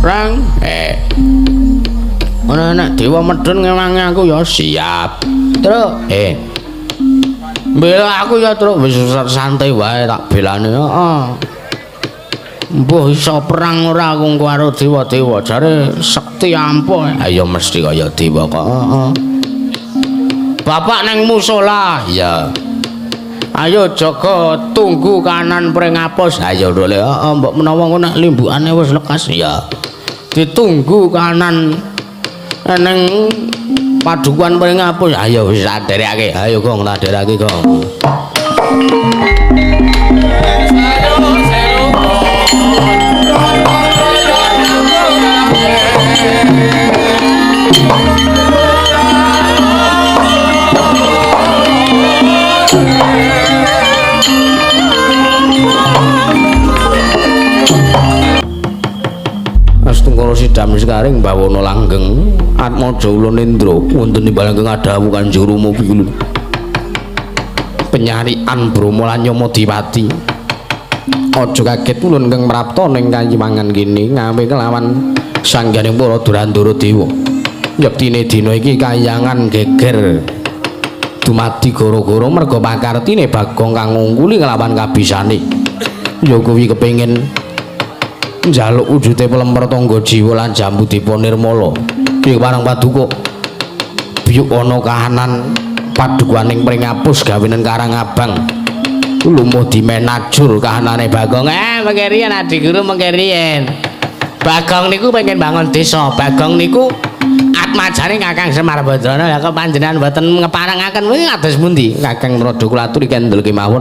Rang, ana nek dewa medun ngewangi aku ya siap. Truk, bela aku ya truk, wis santai wae tak belane. Heeh. Mbuh iso perang ora aku karo dewa-dewa, jare sekti ampuh. Ayo mesti kaya dewa kok. Heeh. Bapak neng musala. Iya. Ayo jaga tunggu kanan Pringapus. Ayo dole. Heeh, mbok menawa engko nek limbukane wis lekas. Iya. Ditunggu kanan neng padukuan Pringapus. Ayo wis tak derekake. Ayo Gong, tak derekake Gong. Astungkara sidam sekaring bawana langgeng atmaja ulun indra wonten ing langgeng adawu Kanjeng Rama pikulun penyarian Brahma lan Yamadipati. Aja kaget ulun ingkang mrapta ning kayiwangan kene ngawe kelawan sangganing para Durandara dewa. Yektine dina iki kayangan geger dumadi gara-gara merga pakartine Bagong kang ngungkuli kelawan kabisane. Ya kuwi kepengin njaluk wujude pelemper tangga jiwa lan Jambu Dipa Nirmala. Piye parang paduka? ngebyuk ana kahanan padukuhaning Pringapus gawenen Karangabang. Lumuh dimenajur kahanane Bagong. Mengke riyen Adi Guru mengke riyen. Bagong niku pengen bangun desa. Bagong niku atmajane Kakang Semar Badrana. Lah kok panjenengan mboten ngeparengaken kuwi kados pundi? Kakang Narada kula aturi kendel kemawon.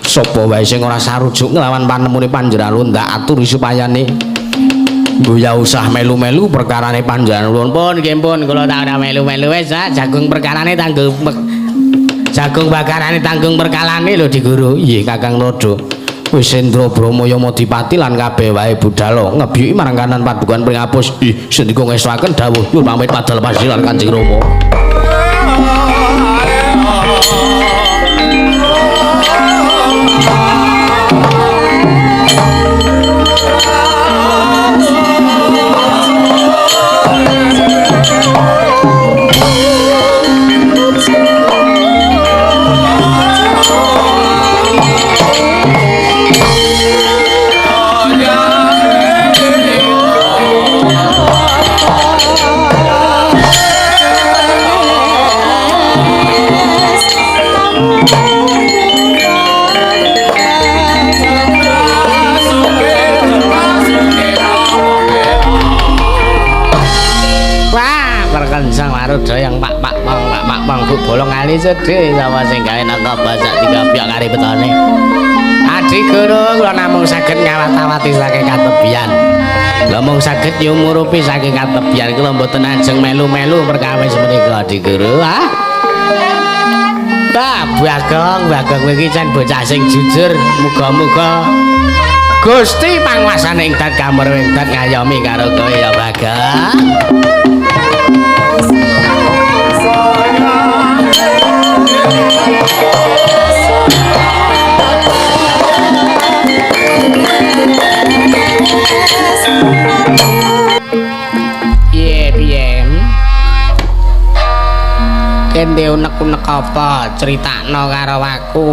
Sapa wae sing ora sarujuk nglawan panemune panjenengan ndak aturi supayane ya usah melu-melu perkarane panjenengan. Pun nggih pun kula tak ora melu-melu wis jagung perkarane tanggung jagung bakarane tanggung perkalane lho Di Guru. Nggih Kakang Narada. Wis Endra Brama Yamadipati lan kabeh wae budhal ngebyuki marang kanan padukuhan Pringapus. Ih sendika ngestuaken dawuh nyuwun pamit padal pasilan Kanjeng Rama. Yang pak pak pong pak pak pong bu bolong kali sedih sama sing gawe nangka basak digabyok kari betone. Adi Guru kula namung saged ngawat-awati saking katebian. Kula mung saged nyumurupi saking katebian kula mboten ajeng melu-melu perkawis menika Adi Guru. Ah. Bah, Bagong, Bagong kowe iki jan bocah sing jujur. Muga-muga Gusti panguasane ing dat kamar ing dat ngayomi karo kowe ya Bagong. Piye piye? Kene unek-unek apa? Critakno karo aku.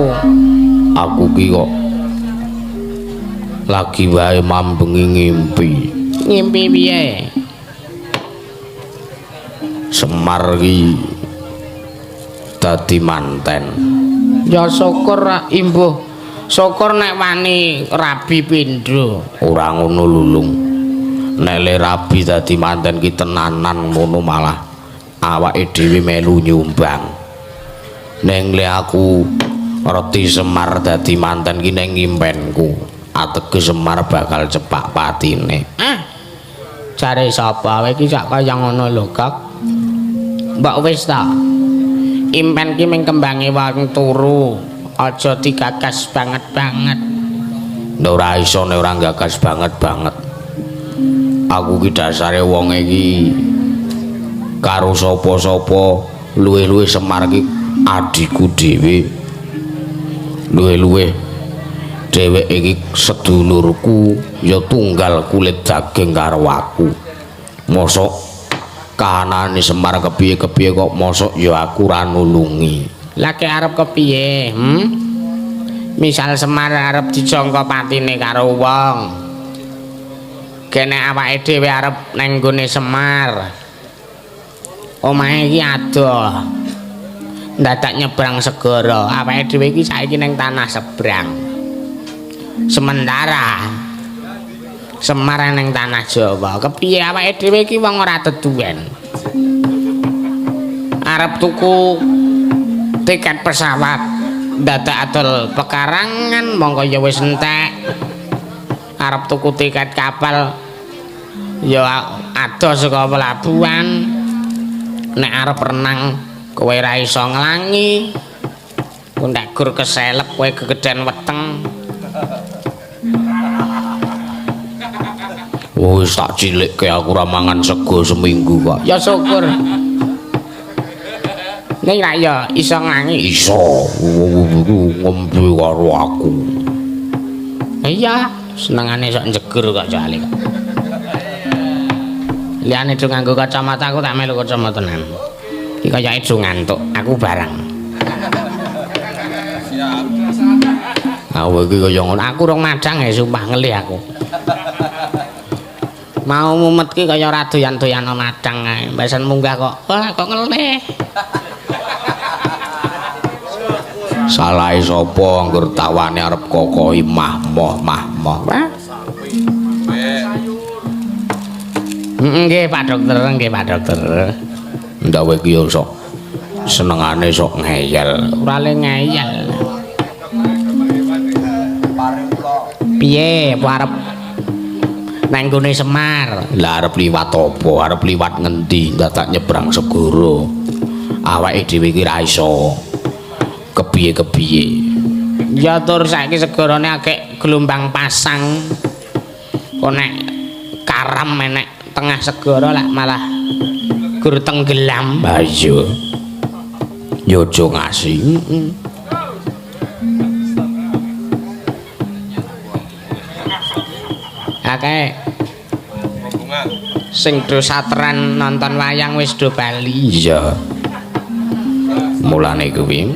Aku ki kok lagi wae mambengi ngimpi. Ngimpi piye? Semar ki dadi manten. Ya syukur ra imbuh. Syukur nek wani rabi pindho. Ora ngono Lulung. Nek le rabi dadi manten ki tenanan ngono malah awake dhewe melu nyumbang. Neng le aku reti Semar dadi manten ki ning impenku. Ateges Semar bakal cepak patine. Ah. Jare sapa kowe iki sak kaya ngono lho, Kak. Mbok wis ta. Impen ki ming kembange wong turu. Aja digagas banget-banget. Ora iso nek ora gagas banget-banget. Aku ki dasare wong iki karo sapa-sapa luwih-luwih Semar ki adhiku dhewe. Luwih-luwih dheweke iki sedulurku ya tunggal kulit daging karo aku. Mosok kahanane Semar kepiye-kepiye kok mosok ya aku ora nulungi. Lah ke arep kepiye? Misal Semar arep dijangka patine karo wong. Kene awake dhewe arep nang nggone Semar. Omahe iki adoh. Ndadak nyebrang segara. Awake dhewe iki saiki nang tanah sebrang. Sementara Semar nang tanah Jawa. Kepiye awake dhewe iki wong ora teduwen. Arep tuku tiket pesawat ndadak adol pekarangan mongko ya wis entek. Arep tuku tiket kapal ya adoh saka pelabuhan. Nek arep renang kowe ora iso nglangi. Nek gur keselep kowe gegeden weteng. Wis tak cilikke aku ora mangan sego seminggu kok. Ya syukur. Ning ra ya iso nglangi. Iso ngombe karo aku. Iya, senengane sok njegur kok soalé kok. Liyane do nganggo kacamata aku tak melu kacamatanan. Iki kayake do ngantuk, aku barang. Aku iki kaya ngono, aku rong madang ya sumpah ngelih aku. Mau mumet ki kaya ora doyan-doyan madang ae. Mbasan munggah kok. Wah, kok ngelih. Salahe sapa anggur tawane arep kokohi mahmoh mahmoh. Wah. Nggih Pak Dokter, nggih Pak Dokter. Ndawe ki yo sok senengane sok ngeyel. Ora le ngeyel. Piye apa arep nang nggone Semar? Lah arep liwat apa? Arep liwat ngendi? Dadak nyebrang segara. Awake dhewe iki ra iso kepiye-kepiye. Ya tur saiki segarane akeh gelombang pasang. Kok nek karam enek tengah segara lak malah gur tenggelam. Ha iya. Ya aja ngasi. Heeh. Akeh sing do satran nonton wayang wis do bali. Iya. Mulane kuwi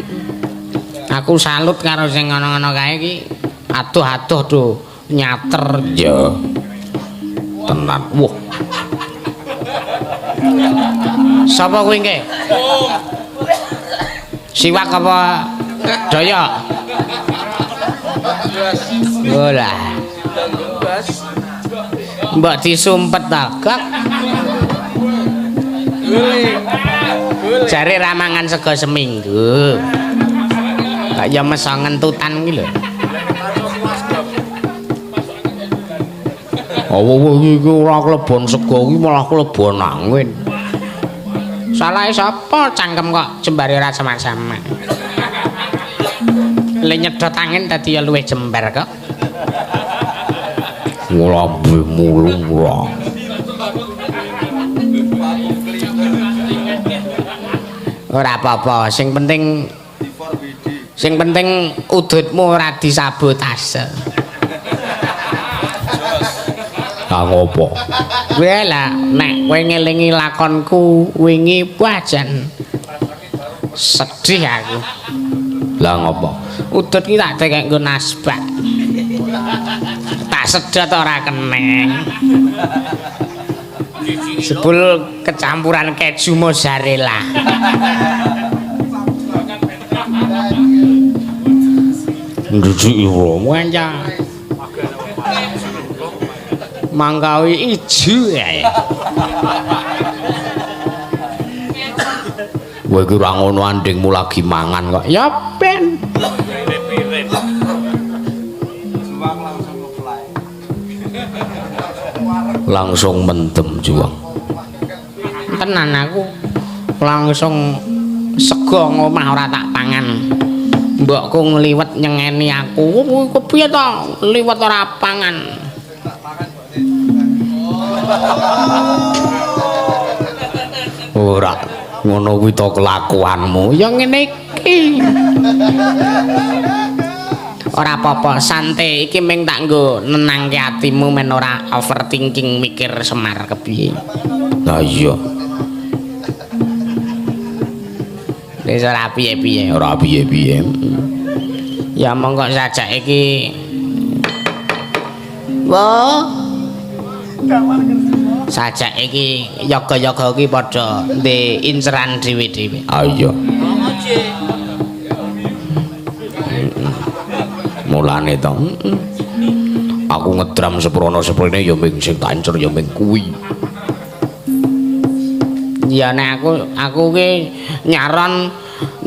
aku salut karo sing ngono-ngono kae iki. Aduh-aduh do nyater. Iya. Tenan. Wah. Sapa kuwi nggih? Siwak apa doyok? Olah. Mbok disumpet ta, Gok. Jare ra mangan sego seminggu. Kaya meso ngentutan ki lho. Awa iki ora klebon sego iki malah klebon angin. Salahe sapa cangkem kok jembare ora sama-sama. Le nyedot angin dadi ya luwih jembar kok. Lambe mulu ora. Ora apa-apa, sing penting udutmu ora disabotase. Lah ngopo? Kowe lah nek kowe ngelingi lakonku wingi wah jan sedih aku. Lah ngopo? Udut ki tak tekek nggo nasbak. Tak sedot ora keneng. Sebul kecampuran keju mozzarella. Ndhujuki wong Wanca. Mangkawi ijo ae. Kowe iki ora ngono andingmu lagi mangan kok. Ya ben. Langsung mendem juang. Tenan aku langsung sego ngomah ora tak pangan. Mbokku ngliwet nyengeni aku. Kepiye to liwet ora pangan? Ora ngono kuwi to kelakuanmu. Ya ngene iki. Ora apa-apa, santai. Iki mung tak nggo nenangke atimu men ora overthinking mikir Semar kepiye. Lah iya. Wis ora piye-piye. Ora piye-piye. Ya monggo sajak iki. Wah. Sajak iki yoga-yoga iki padha ndek inceran dhewe-dhewe. Ah iya. Mulane to. Aku ngedram seprono seprene ya ming sing tak incer ya ming kuwi. Ya nek aku ki nyaron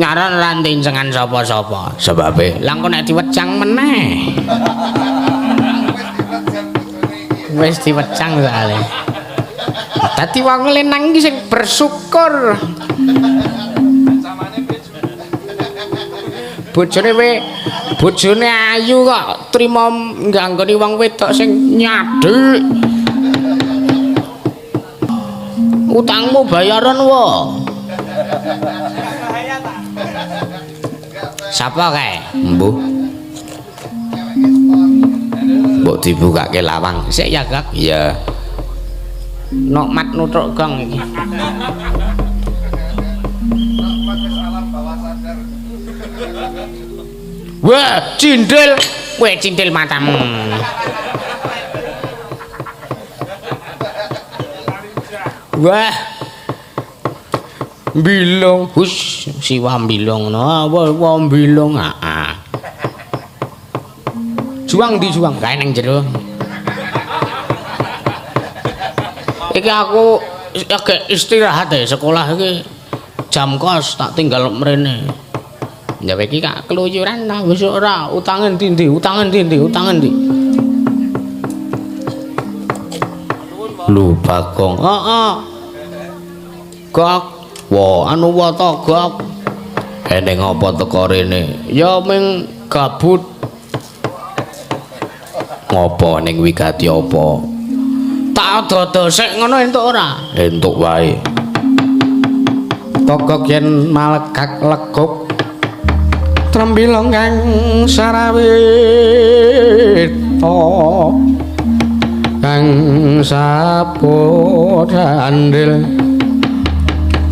ora ndincengan sapa-sapa. Sebabe lah engko nek diwecang meneh. Wis diwecang soalé. Dadi wong lanang iki sing bersyukur. Bojone ayu kok trima ngganggoni wong wedok sing nyadhik. Utangmu bayaran wo. Sapa kae? Mbuh. Mbok dibukake lawang. Sik ya, Gak. Iya. Nokmat nuthuk gong iki. Wah, cindil. Weh, cindil matamu. Wah. Bilung, hus siwa bilung no, apa bilung heeh. Juang di juang kae ning jero. Iki aku agak istirahat ya sekolah iki jam kos tak tinggal mrene. Ya iki kak keluyuran ta wis ora utange ndi-ndi, utange ndi-ndi, utange ndi. Lho Bagong. Heeh. Gok. Wo anu wata gok. Eneng apa teko rene? Ya ming gabut. Ngopo ning wigati apa? Tak dodo sik ngono entuk ora? Entuk wae. Togok yen malegak leguk trembilong kang sarawita kang sapurandil.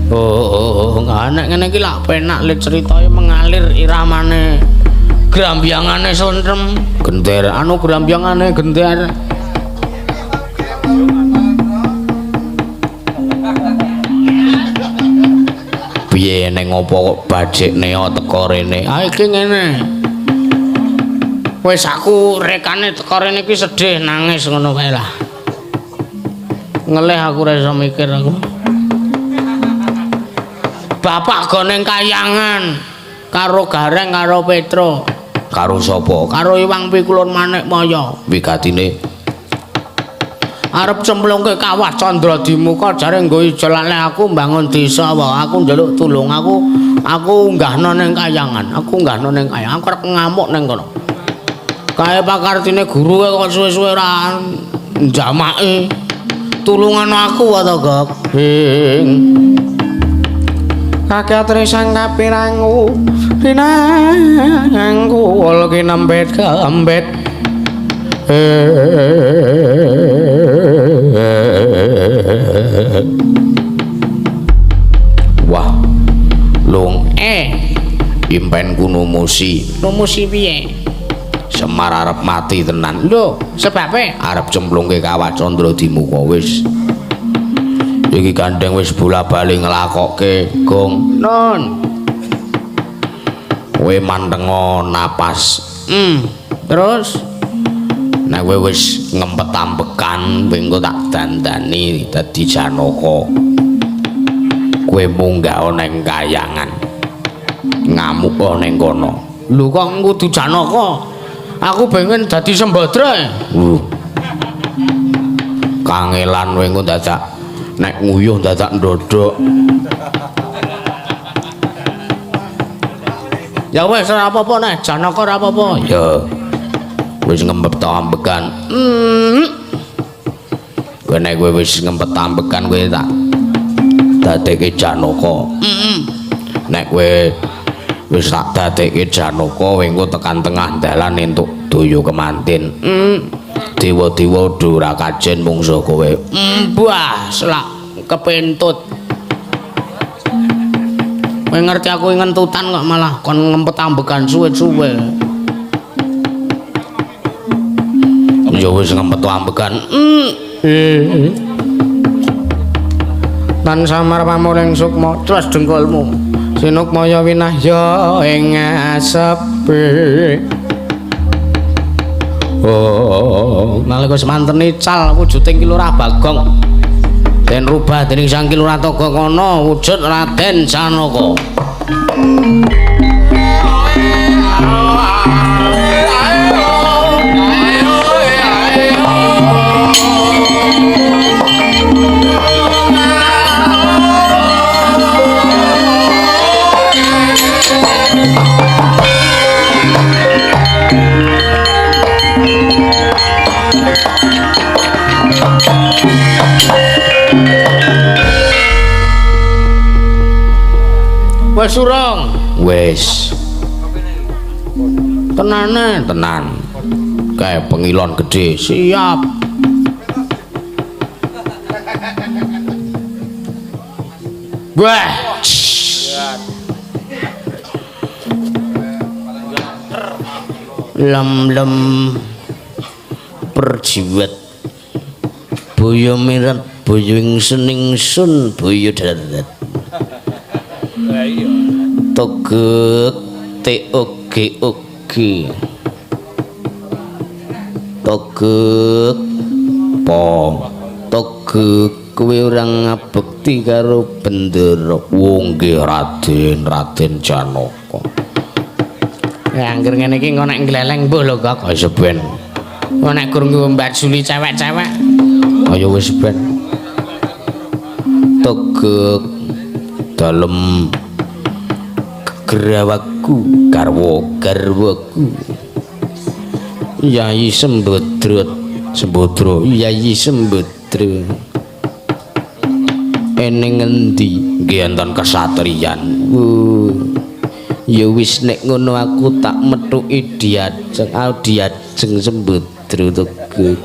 Oh, nek ngene iki lak penak le critae mengalir iramane. Grambyangane suntrem, gender anu grambyangane gender. Piye ning apa kok bajik neo teko rene? Ah iki ngene. Wis aku rekane teko rene iki sedih nangis ngono wae lah. Ngelih aku ora iso mikir aku. Bapak go ning kayangan karo Gareng karo Petro. Karo sapa? Karo Iwang Pikulun Manikmaya. Wigatine arep cemplungke kawah Candra Dimuka jare nggo ijolane aku mbangun desa wae. Aku njaluk tulung aku unggahno ning kayangan. Aku unggahno ning kayangan. Aku arep ngamuk ning kono. Kae pakartine guru kok suwe-suwe ora njamaki. Tulungan aku wae to, Gok. Kakek tresang kapirangu rinangkul kinempet kembet. Wah, lung impenku numusi. Numusi piye? Semar arep mati tenan. Lho, sebabe arep cemplungke kawah Candra Dimuka wis. Iki gandeng wis bola-bali nglakokke, Gong. Nun. Kowe mantengo napas. Terus nek kowe wis ngempet ambekan, kowe engko tak dandani dadi Janaka. Kowe munggah ning kayangan. Ngamuk ning kono. Lho kok kudu Janaka? Aku pengen dadi Sembadra. Kangelan kowe engko dadak nek nguyuh dadak ndodok. Ya wis ora apa-apa nek Janaka ora apa-apa. Ya. Wis ngempet ambekan. Kowe nek kowe wis ngempet ambekan kowe tak dadekke Janaka. Nek kowe wis tak dadekke Janaka kowe engko tekan tengah dalan entuk daya kemanten. Dewa-dewa do ora kajen mungsuh kowe. Mbah, selak kepentut. Kowe ngerti aku ngentutan kok malah kon ngempet ambekan suwe-suwe. Ya wis ngempet ambekan. Tan samar pamuling sukma tles dengkulmu. Sinukmaya winahya ing asepe. Oh, nalika semanten ical wujuding Ki Lurah Bagong. Den rubah dening Sang Ki Lurah Toga kono wujud Raden Janaka. Wes urung? Wis. Tenane, tenan. Kae pengilon gedhe. Siap. Wah. Lem-lem perjiwet. Boyo mirat boyo ingsun ingsun boyo darat. Lah iya. Togek T O G O G. Togek po. Togek kowe ora ngabekti karo Bendara. Wo nggih Raden, Raden Janaka. Ya angger ngene iki engko nek ngleleng mbuh lho Gok. Wis ben. Engko nek gur mbajuli cewek-cewek. Ayo wis ben. Togek dalem gerawaku garwa garwaku. Yai Sembodro, Sembodro, Yai Sembodro. Eneng ngendi? Nggih enten kesatriyan. Ya wis nek ngono aku tak methuki diajeng, aku diajeng Sembodro Togek.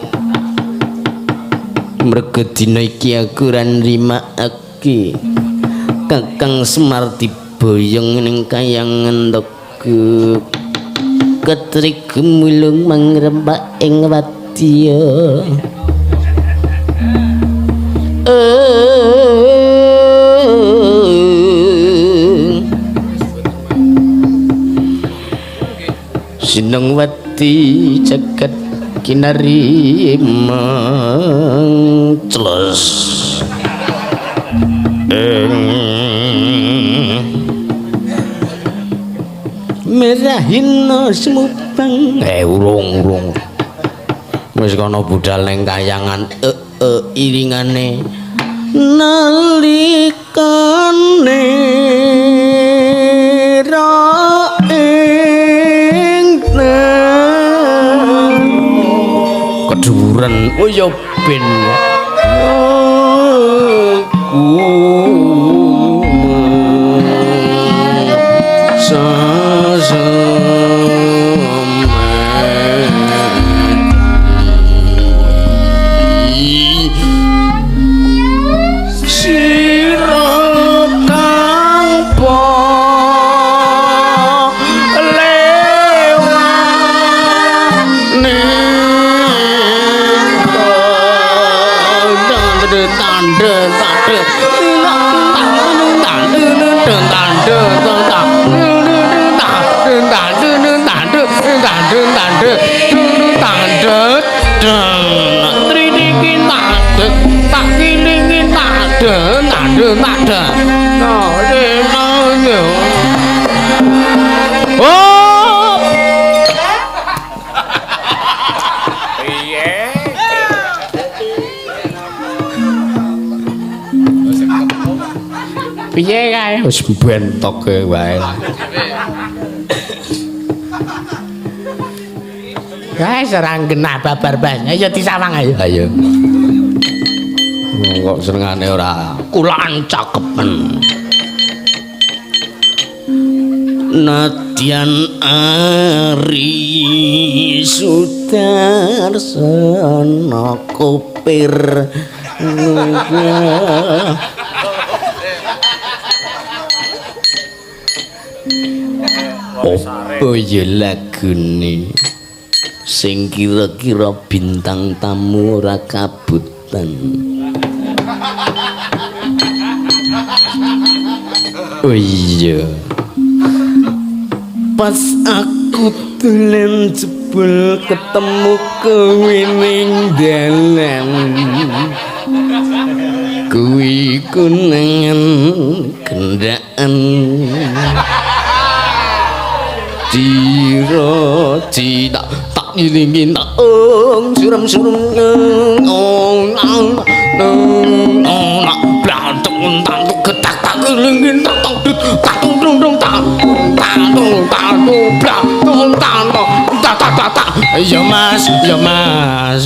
Mergo dina iki aku ora nrimakake Kakang Semar diboyong ning kayangan Togek. Ketrik gemulung mangrempak ing wadya. Sinengwati jagat kinari mengclos. Merahino semubang. Urung urung. Wis kono budal ning kayangan iringane nalikane ra ing keduren. Oh ya ben aku piye kae wis bentoke wae. Kae ora genah babar bas. Ayo disawang ayo. Ayo. Kok senengane ora kulaan cakepen. Nadyan Ari Sudarsana Kopir. Apa ya lagune sing kira-kira bintang tamu ora kabutan? Oh iya, pas aku dolan jebul ketemu kowe ning dalan kuwi kunangan kendaan Dira tak tak ngilingi tak ong suram suram ong nang nang nak blantung tak getak tak ngilingi tak tak tak tung tung tung tak tak tung tak tung blantung tak tak tak tak tak. Iya Mas, iya Mas.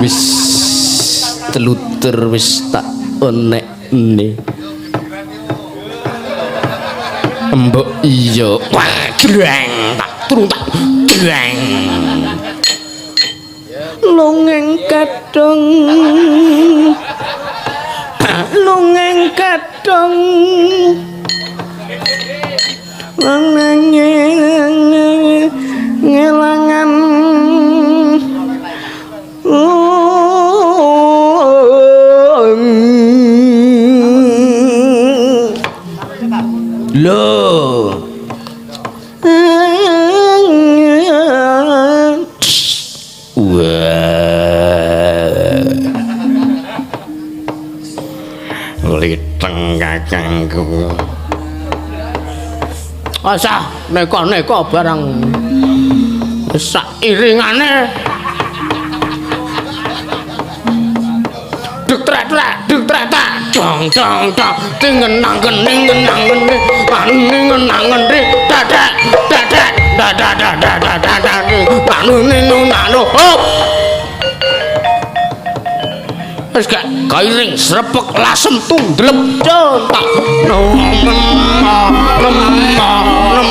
Wis telutur wis tak onek ne. Mbok iya wah gleng tak turun tak gleng. Longeng kadung longeng kadung longeng Ngelangan lho. Wah. Liteng kakangku. Asah neka-neka barang sak iringane. Duk trek trek duk trek tak dong dong dong tingenang kening ngenang kening anu ngenang kening dadak dadak dadak dadak dadak anu ninu nanu hop. Wis gak kairing srepek lasem tundlep tak nem nem nem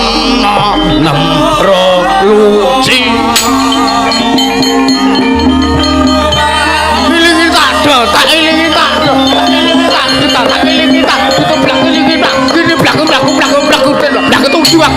nem ro luci. Ilingi tak do, tak ilingi tak do, ilingi tak do, tak ilingi tak do, blak ilingi tak, gini blak blak blak blak blak tujuan.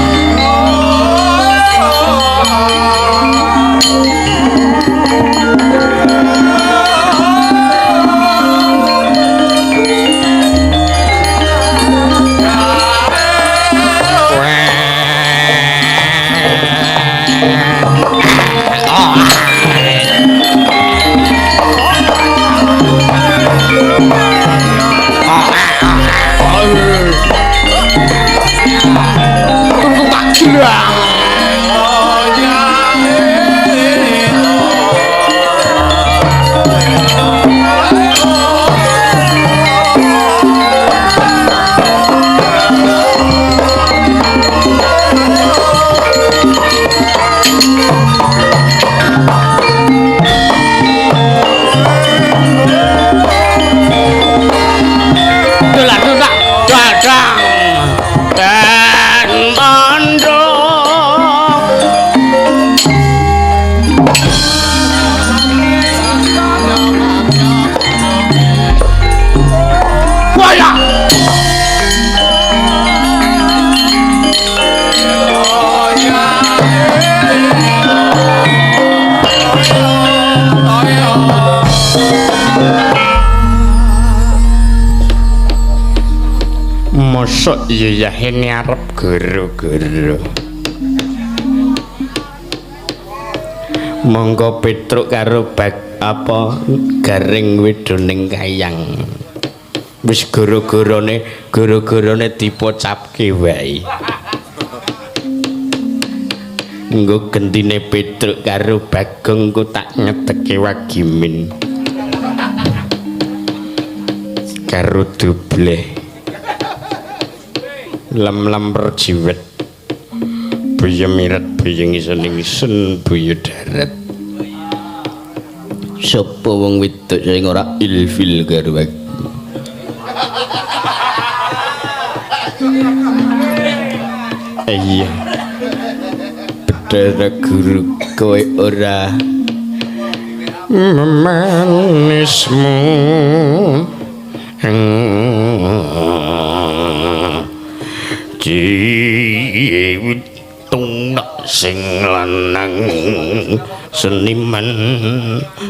Mosok iya ya ini arep guru-guru. Monggo Petruk karo bag apa garing wedoning kayang. Wis guru-gurune guru-gurune dipocapke wae. Nggo gentine Petruk karo Bagong ku tak ngedeke Wagimin. Karo dubleh. Lem-lem perjiwet buya miret buya ngisen ngisen buya darat. Sapa wong wedok sing ora ilfil karo aku? Iya. Bedara guru kowe ora memanismu. Citung sing lanang seniman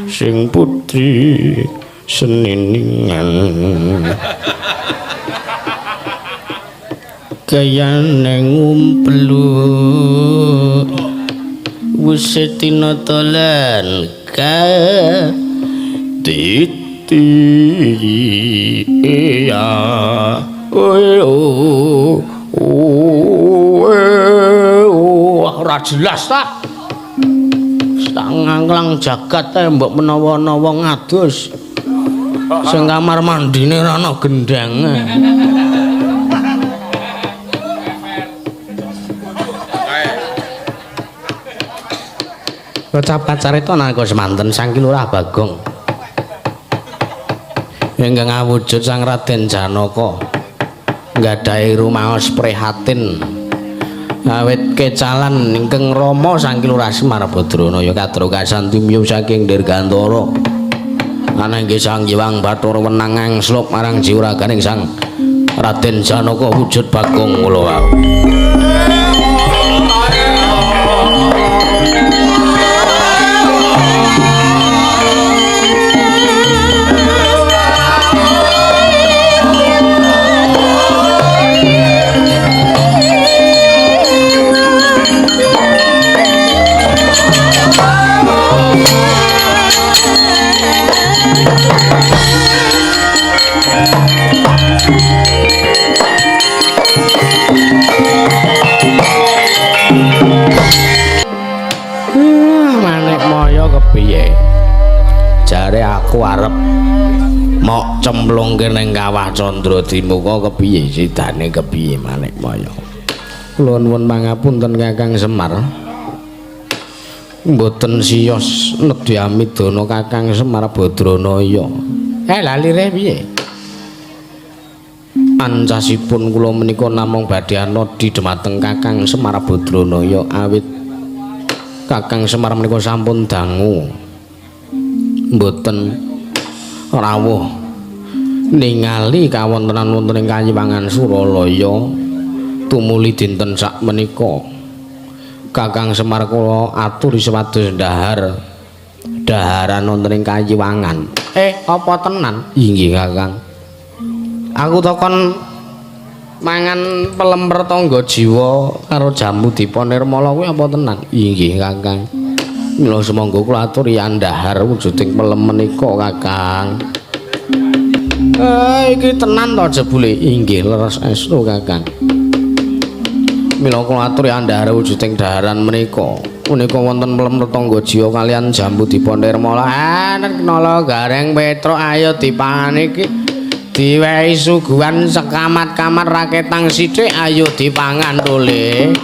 sing putri seniningan kayane ngumplu wis tinatolan ka titi ya oh ora jelas ta. Tak nganglang jagat ae mbok menawa ana wong adus. Sing kamar mandine ora ana gendange. Kocap kacarita nalika semanten Sang Ki Lurah Bagong ingkang awujud Sang Raden Janaka nggadahi rumaos prihatin awit kecalan ingkang rama Sang Ki Lurah Semar Badranaya kadro kasantimya saking Dirgantara anangge Sang Hyang Bathara wenang angslup marang jiwraganing Sang Raden Janaka wujud Bagong kula wau. Aku arep mok cemplungke ning kawah Candra Dimuka kepiye sidane kepiye Manikmaya. Kula nuwun pangapunten Kakang Semar. Mboten siyos nedhi amidana Kakang Semar Badranaya. Lalire piye? Ancasipun kula menika namung badhe anodi dhumateng Kakang Semar Badranaya awit Kakang Semar menika sampun dangu mboten rawuh ningali kawontenan wonten ing Kayiwangan Suralaya tumuli dinten sakmenika. Kakang Semar kula aturi supados dhahar dhaharan wonten ing Kayiwangan. Apa tenan? Inggih Kakang. Aku takon mangan pelemper tangga jiwa karo jamu Dipa Nirmala kuwi apa tenan? Inggih Kakang. Mila sumangga kula aturi andhahar wujuding pelem menika Kakang. Iki tenan to jebule? Inggih leres estu Kakang. Mila kula aturi andhahar wujuding dhaharan menika. Menika wonten pelem tangga jiwa kalian jambu Dipa Nirmala. Nala gareng Petruk ayo dipangan iki. Diwehi suguhan sekamat-kamat raketang sithik ayo dipangan to Le.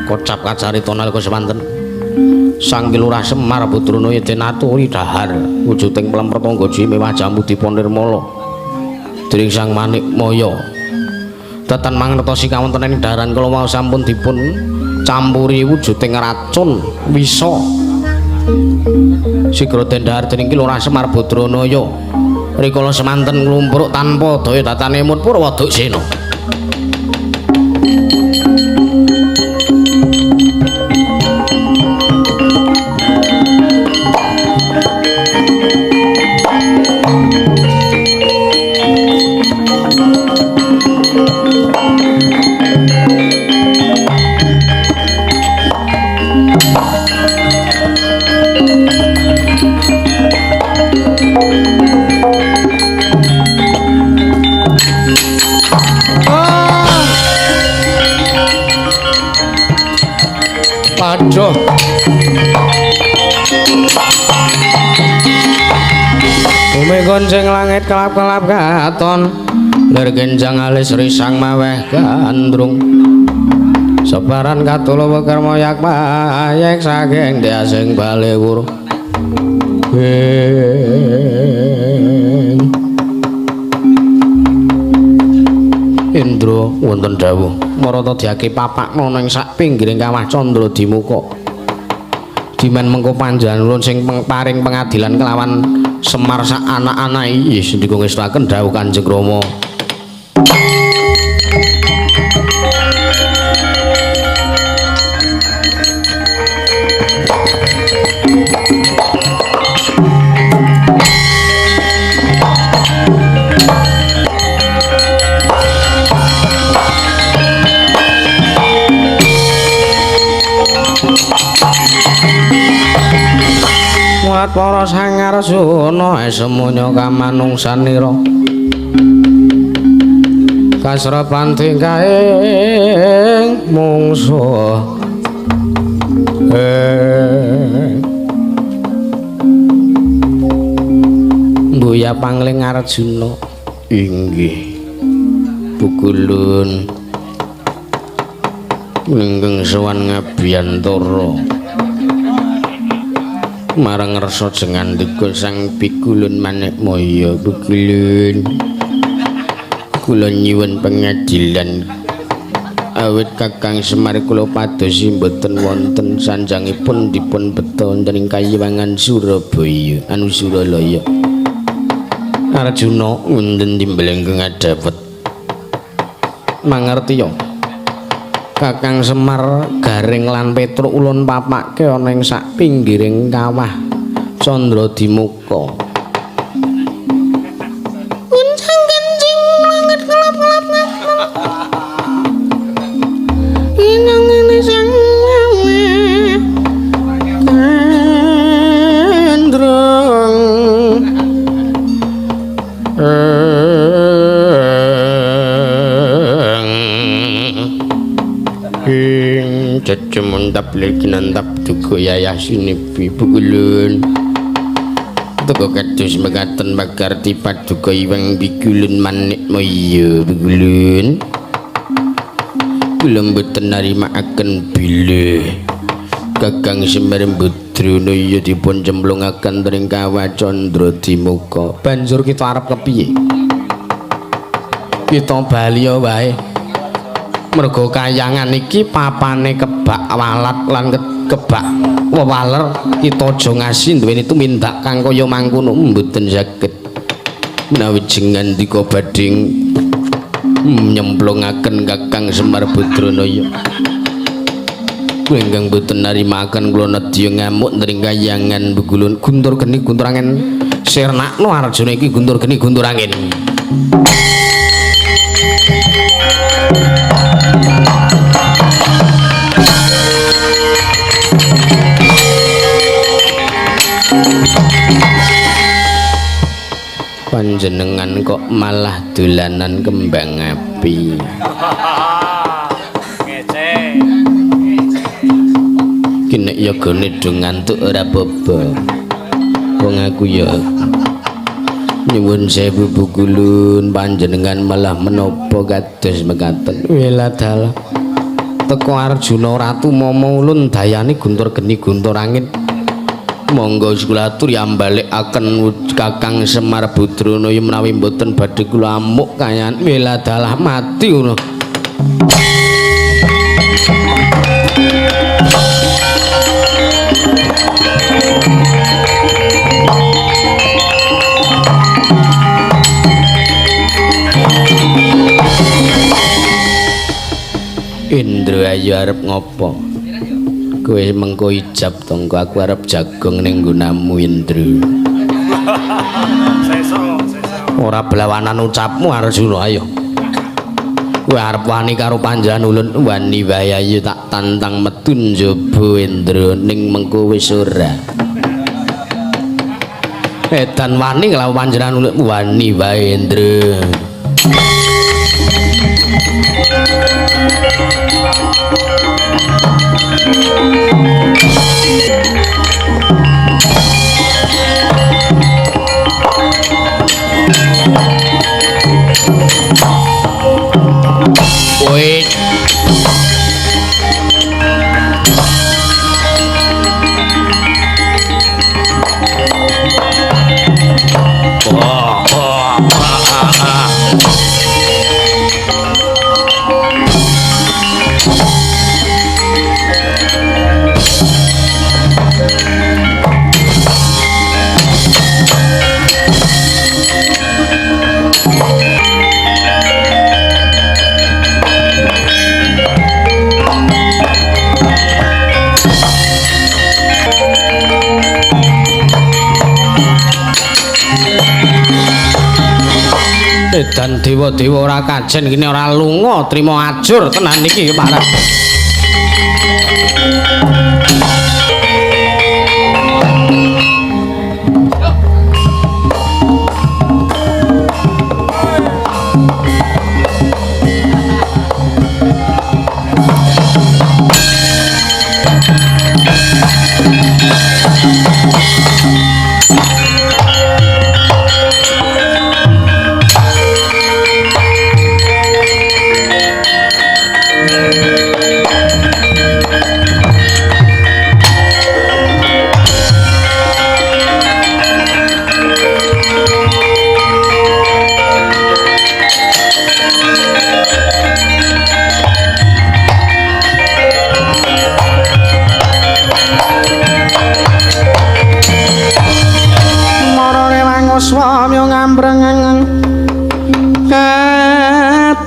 Kocap kacarita nalika semanten Sang Ki Lurah Semar Badranaya den aturi dhahar wujuding pelem tangga jiwa mewah jambu Dipa Nirmala dening Sang Manikmaya. Tetan mangertosi kawontenan ing dhaharan kala wau sampun dipun campuri wujuding racun wisa. Sigra den dhahar dening Ki Lurah Semar Badranaya. Rikala semanten nglumpruk tanpa daya datane mut Purwa Duksena. Aduh. Bumi gonceng langit kelap-kelap katon, lir genjang alis risang maweh gandrung. Sebaran katulo weker moyak mayek saking diasing balewur. Indra wonten dawuh marata diake papakna ning sak pinggiring kawah Candra Dimuka. Dimen mengko panjenengan sing paring pengadilan kelawan Semar sak anak-anake. Inggih ndika ngestuaken dawuh Kanjeng Rama. Muat para Sang Arjuna semuanya kamanungsanira kasrepan tingkahing mungsuh. Mbuya pangling Arjuna. Inggih Pukulun ingkang sowan ngabiyantara marang rasa jengandika Sang Pikulun Manikmaya. Pikulun kula nyuwun pengadilan awit Kakang Semar kula padosi mboten wonten sanjangipun dipun beta wonten ing Kayiwangan Surabaya anu Suralaya. Arjuna wonten timbel ingkang adhawet mangertiya Kakang Semar Garing lan Petruk ulun papake ana ing sak pinggiring kawah Candra Dimuka. Uncang kencing langit kelap-kelap inang sang gandrung. Cemundap lir kinantap duga yayah sinipi Bugulun. Teko kados mekaten pakarti paduka iwang Bigulun manik moyo Bugulun. Kula mboten narimakaken bilih Kakang Semar Budranaya dipun cemplungaken tring Kawah Candra Dimuka. Banjur kita arep kepiye? Kita bali wae. Mergo kayangan iki papane kebak walat lan kebak wewaler, kita aja ngasi duweni tumindak kang kaya mangkono mboten saged. Menawi jengandika badhe nyemplungaken Kakang Semar Budranaya. Kula ingkang boten narimaken kula nedya ngamuk tring kayangan Bugulun. Guntur geni guntur angin sirnakno Arjuna iki guntur geni guntur angin. Panjenengan kok malah dolanan kembang api. Ngece. Ki nek yogane do ngantuk ora apa-apa. Wong aku ya nyuwun sewu Bugulun, panjenengan malah menapa kados mekaten. Wela dalah. Teko Arjuna ratu momo ulun dayane guntur geni guntur angin. Monggo kula atur yambalekaken Kakang Semar Budranaya menawi mboten badhe kula amuk kayan wela dalah mati ngono. Indra ayo arep ngopo? Kowe mengko ijab tonggo aku arep jagong ning nggonamu Indra. Sesuk, sesuk. Ora blawanan ucapmu Arjuna ayo. Kowe arep wani karo panjenengan ulun wani wae ayo tak tantang metu njaba Indra ning mengko wis ora. Edan wani kelawan panjenengan ulun wani wae Indra. Wait. Oh, oh, ah, ah, ah. Dan dewa-dewa ora kajen kene ora lunga trimo ajur tenan iki parah.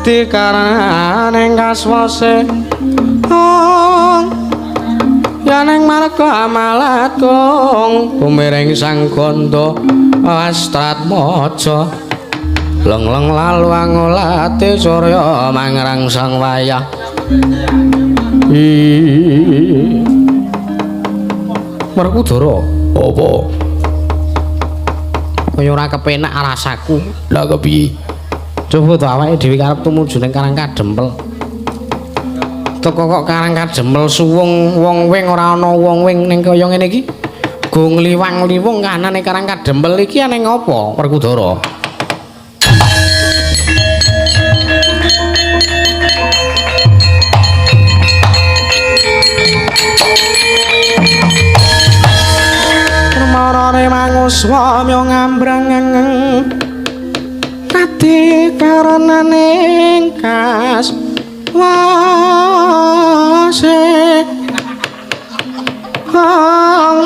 Karane kaswase ya neng marga amalat kong bumereng sang gondo astratmaja leng-leng lalu angolate surya mangrangsang wayah. Werkudara apa kaya ora kepenak rasaku. Lah kepiye? Coba to awake dhewe karep tumuju ning Karang Kadempel. Teko kok Karang Kademel suwung wong wing ora ana wong wing ning kaya ngene iki. Go ngliwang-liwung kanane Karang Kademel iki aneng apa, Werkudara? Marane manguswa myo ngambrang kadi karenane kas wase hong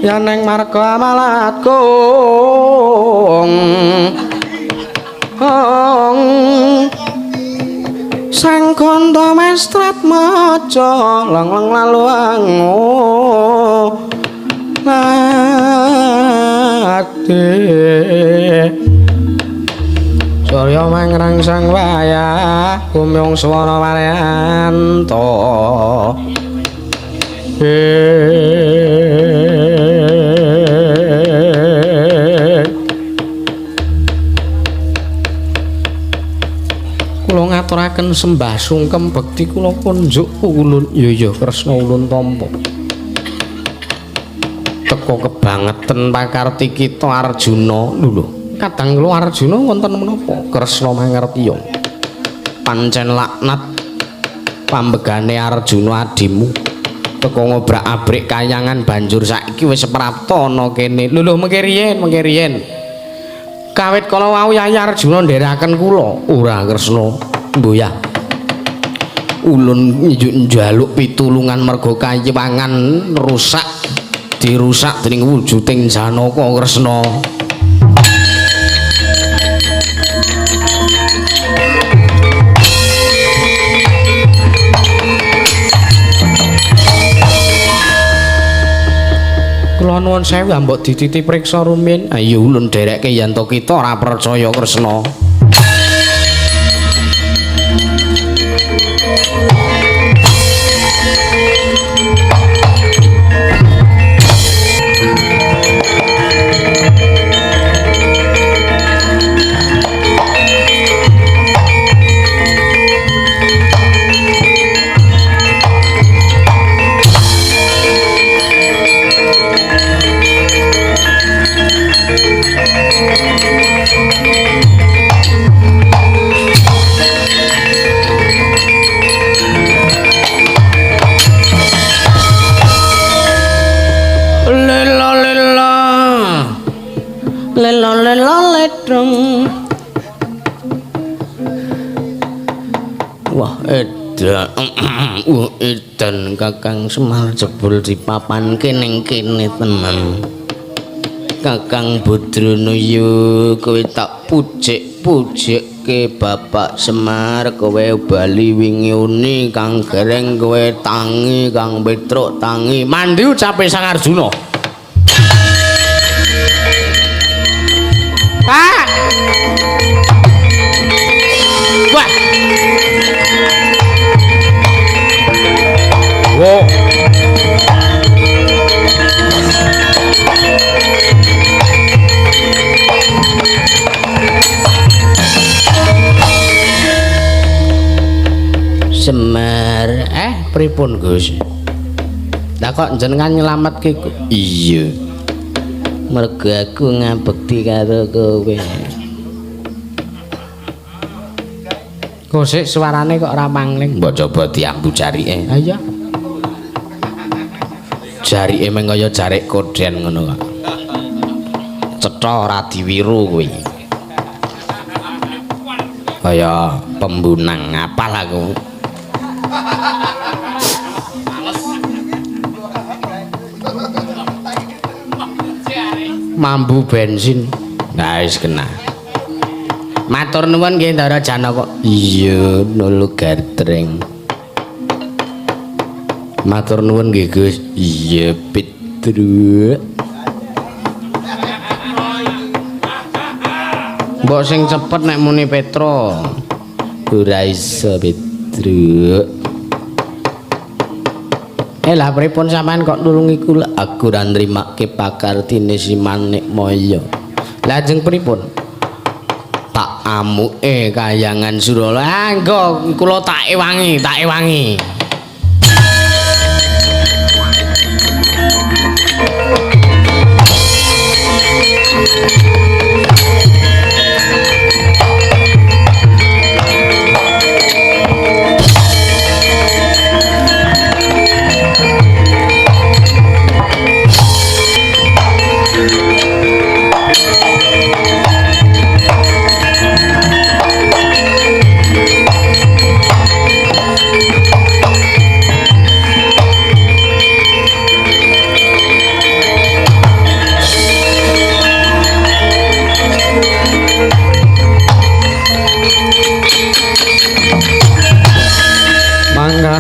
ya neng marga amalat kong hong sang kandha mestrat maca lang-lang lalu ango ati surya mangrangsang wayah gumyung swara waryanto. Kula ngaturaken sembah sungkem bekti kula kunjuk ulun. Ya ya Kresna ulun tampa. Teko kebangeten pakarti kita Arjuna. Lho lho, kadang kula Arjuna wonten menapa? Kresna mangertiya. Pancen laknat pambegane Arjuna adimu. Teko ngobrak-abrik kayangan banjur saiki wis prapta ana kene. Lho lho, mengke riyen, mengke riyen. Kawit kala wau Yayi Arjuna ndherekaken kula. Ora Kresna, mboyah. Ulun njaluk pitulungan merga kayiwangan rusak dirusak dening wujuding Janaka Kresna. Kula nuwun sewu mbok dititi priksa rumiyin. Ayo ulun dherekke yen to kita ora percaya Kresna. Lelo lelo ledrong. Wah edan, wah edan Kakang Semar jebul dipapanke ning kene tenan. Kakang Badrono yo kowe tak pujik-pujikke Bapak Semar, kowe bali wingi uni Kang Gareng kowe tangi, Kang Petruk tangi. Mandi ucape Sang Arjuna. Pak. Wah. Wo. Semar, pripun Gus? Lah kok jenengan nyelametke? Iya. Mergo aku ngabekti karo kowe. Kosik suarane kok ora mangling. Mbok coba diambu jarike. Ha iya. Jarike meng kaya jarik koden ngono kok. Cetha ora diwiru kuwi. Kaya pembunang ngapal aku. Mambu bensin. Nah wis kena. Matur nuwun nggih Ndara Janaka. Iya, nulu gatreng. Matur nuwun nggih Gus. Iya, Petruk. Mbok sing cepet nek muni Petro. Ora iso Petruk. Lah pripun sampean kok nulungi kula? Aku ora nrimake pakartine si Manik Maya. Lajeng pripun? Tak Sak amuke kayangan Suralaya. Anggo kula tak ewangi, tak ewangi.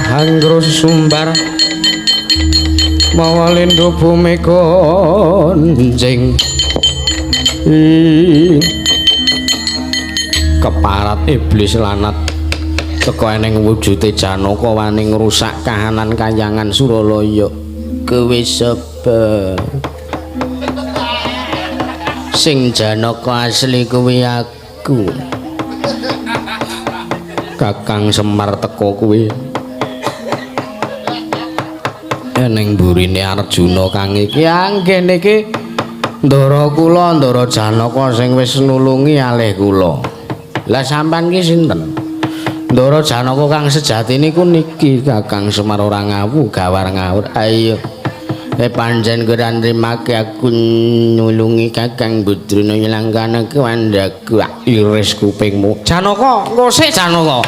Mangga sumbar mawa lindhu bumi gonjing keparat iblis lanat teka eneng wujude Janaka wani ngrusak kahanan kayangan Suralaya. Kowe sapa? Sing Janaka asli kuwi aku. Kakang Semar teka kuwi ning burine Arjuna kang iki anggene iki ndara kula ndara Janaka sing wis nulungi alih kula. Lah sampean ki sinten? Ndara Janaka kang sejati niku niki Kakang Semar ora ngawu gawar ngawur. Ayo pancen kowe nrimake aku nulungi Kakang Budruna nylangkane kuwandaku iris kupingmu. Janaka, engko sik Janaka.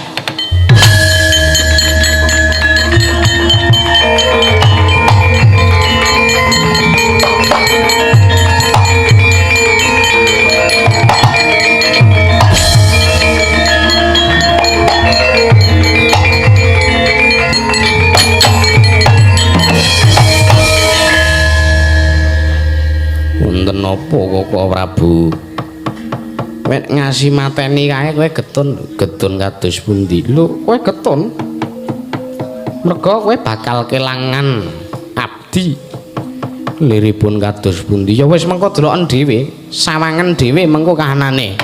Wonten napa Koko Prabu? Kowe ngasi mateni kae kowe getun, getun kados pundi? Lho, kowe getun. Merga kowe bakal kelangan abdi. Liripun kados pundi? Ya wis mengko deloken dhewe, sawangen dhewe mengko kahanane.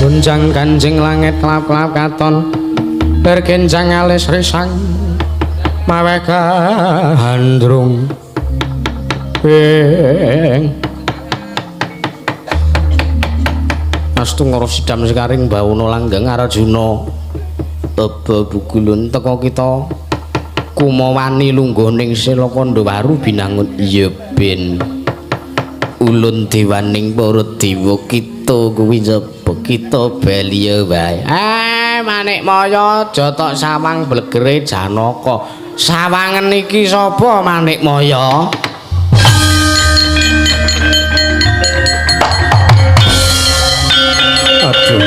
Gonjang ganjing langit kelap-kelap katon bergenjang alis risang mawe gandrung ing astungara sidam sekaring bawana langgeng Arjuna baba bugulun teka kita kumawani lungguh ning sela Kandhawaru binangun. Iya ben ulun dewaning para dewa kita kuwi sapa kita bali wae. Manikmaya aja tok sawang blegere Janaka. Sawangen iki sapa Manikmaya? Aduh.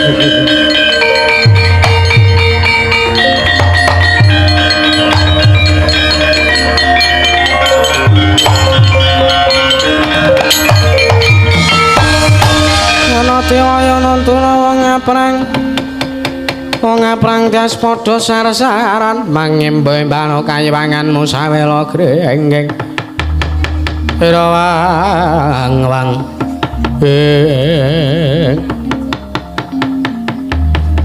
Ana dewaya nuntuna wong aprang. Wong aprang das padha sar-saran mangembo-embano kayiwanganmu sawela grengeng. Rawang-wang.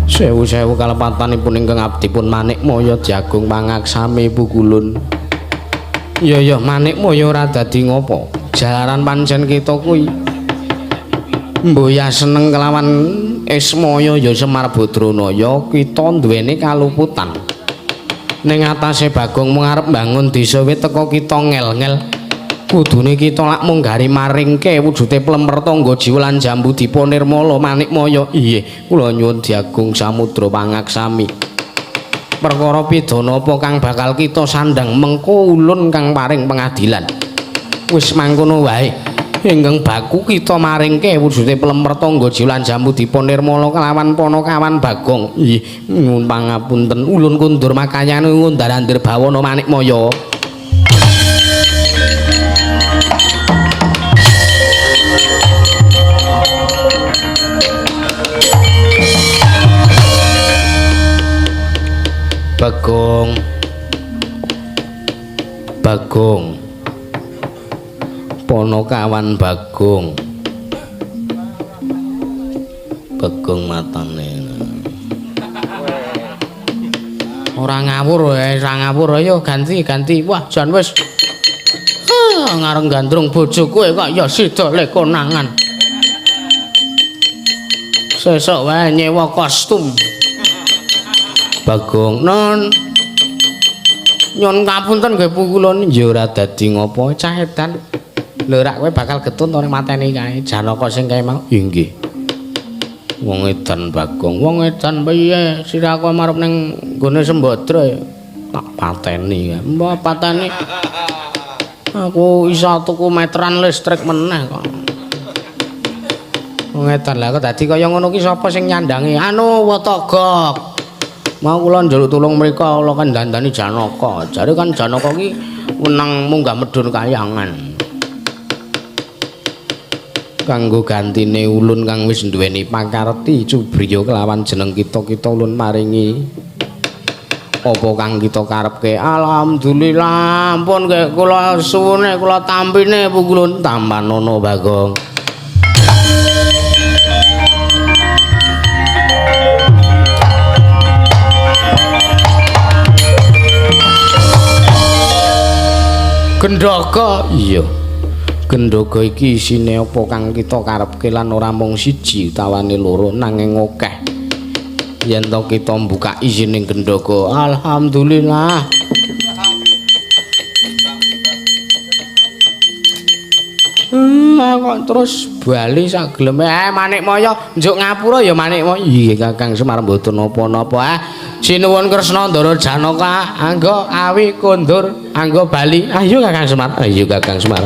Sewu-sewu kalepatanipun ingkang abdipun Manikmaya Jagung pangaksami pukulun. Ya ya Manikmaya ora dadi ngopo. Jalaran pancen kita kuwi mboya seneng kelawan Ismaya ya Semar Badranaya kita duweni kaluputan. Ning atase Bagong mung arep mbangun desa wit teka kita ngel-ngel. Kudune kita lak mung gari maringke wujude plemer tangga jiwa lan jambu dipa nirmala Manikmaya. Inggih, kula nyuwun diagung samudra pangaksami. Perkara pidana apa kang bakal kita sandang mengko ulun kang paring pengadilan. Wis mangkono wae. Ingkang baku kita maringke wujude plemer tangga jiwa lan jambu dipa nirmala kelawan panakawan Bagong. Inggih, nyuwun pangapunten ulun kundur makayane ngundar-andir bawana Manikmaya. Bagong Bagong. Ponokawan Bagong. Bagong matane. Ora ngawur, ora ngawur, ayo ganti ganti. Wah, jan wis. Ngareng gandrung bojoku kok ya sida le konangan. Sesuk wae nyewa kostum. Bagong, non. Nyun ngapunten nggih kula ya ora dadi ngopo cah edan. Lho rak kowe bakal getun to nek mateni kae Janaka sing kae mau. Inggih. Wong edan Bagong, wong edan piye? Siraku marep ning nggone Sembadra ya. Tak pateni. Mbah pateni. Aku iso tuku meteran listrik meneh kok. Wong edan lah kok dadi kaya ngono ki sapa sing nyandangi? Anu Wetogok. Mau kula njaluk tulung mriko kula kan dandani Janaka. Jare kan Janaka ki wenang munggah medhun kayangan. Kanggo gantine ulun kang wis duweni pakarti cubriya kelawan jeneng kita-kita ulun maringi apa kang kita karepke. Alhamdulillah ampun nggih kula suwune kula tampine pungkulun tampanono Bagong. Gendhaga iya. Gendhaga iki isine apa kang kita karepke lan ora mung siji utawane loro nanging akeh. Yen to kita mbukak isine gendhaga, alhamdulillah. Kok terus bali sak geleme. Manikmaya njuk ngapura ya Manikmaya. Iya Kakang Semar mboten napa-napa. Sinuwun Kresna Ndara Janaka anggo awi kondur anggo bali. Ayo Kakang Semar. Ayo Kakang Semar.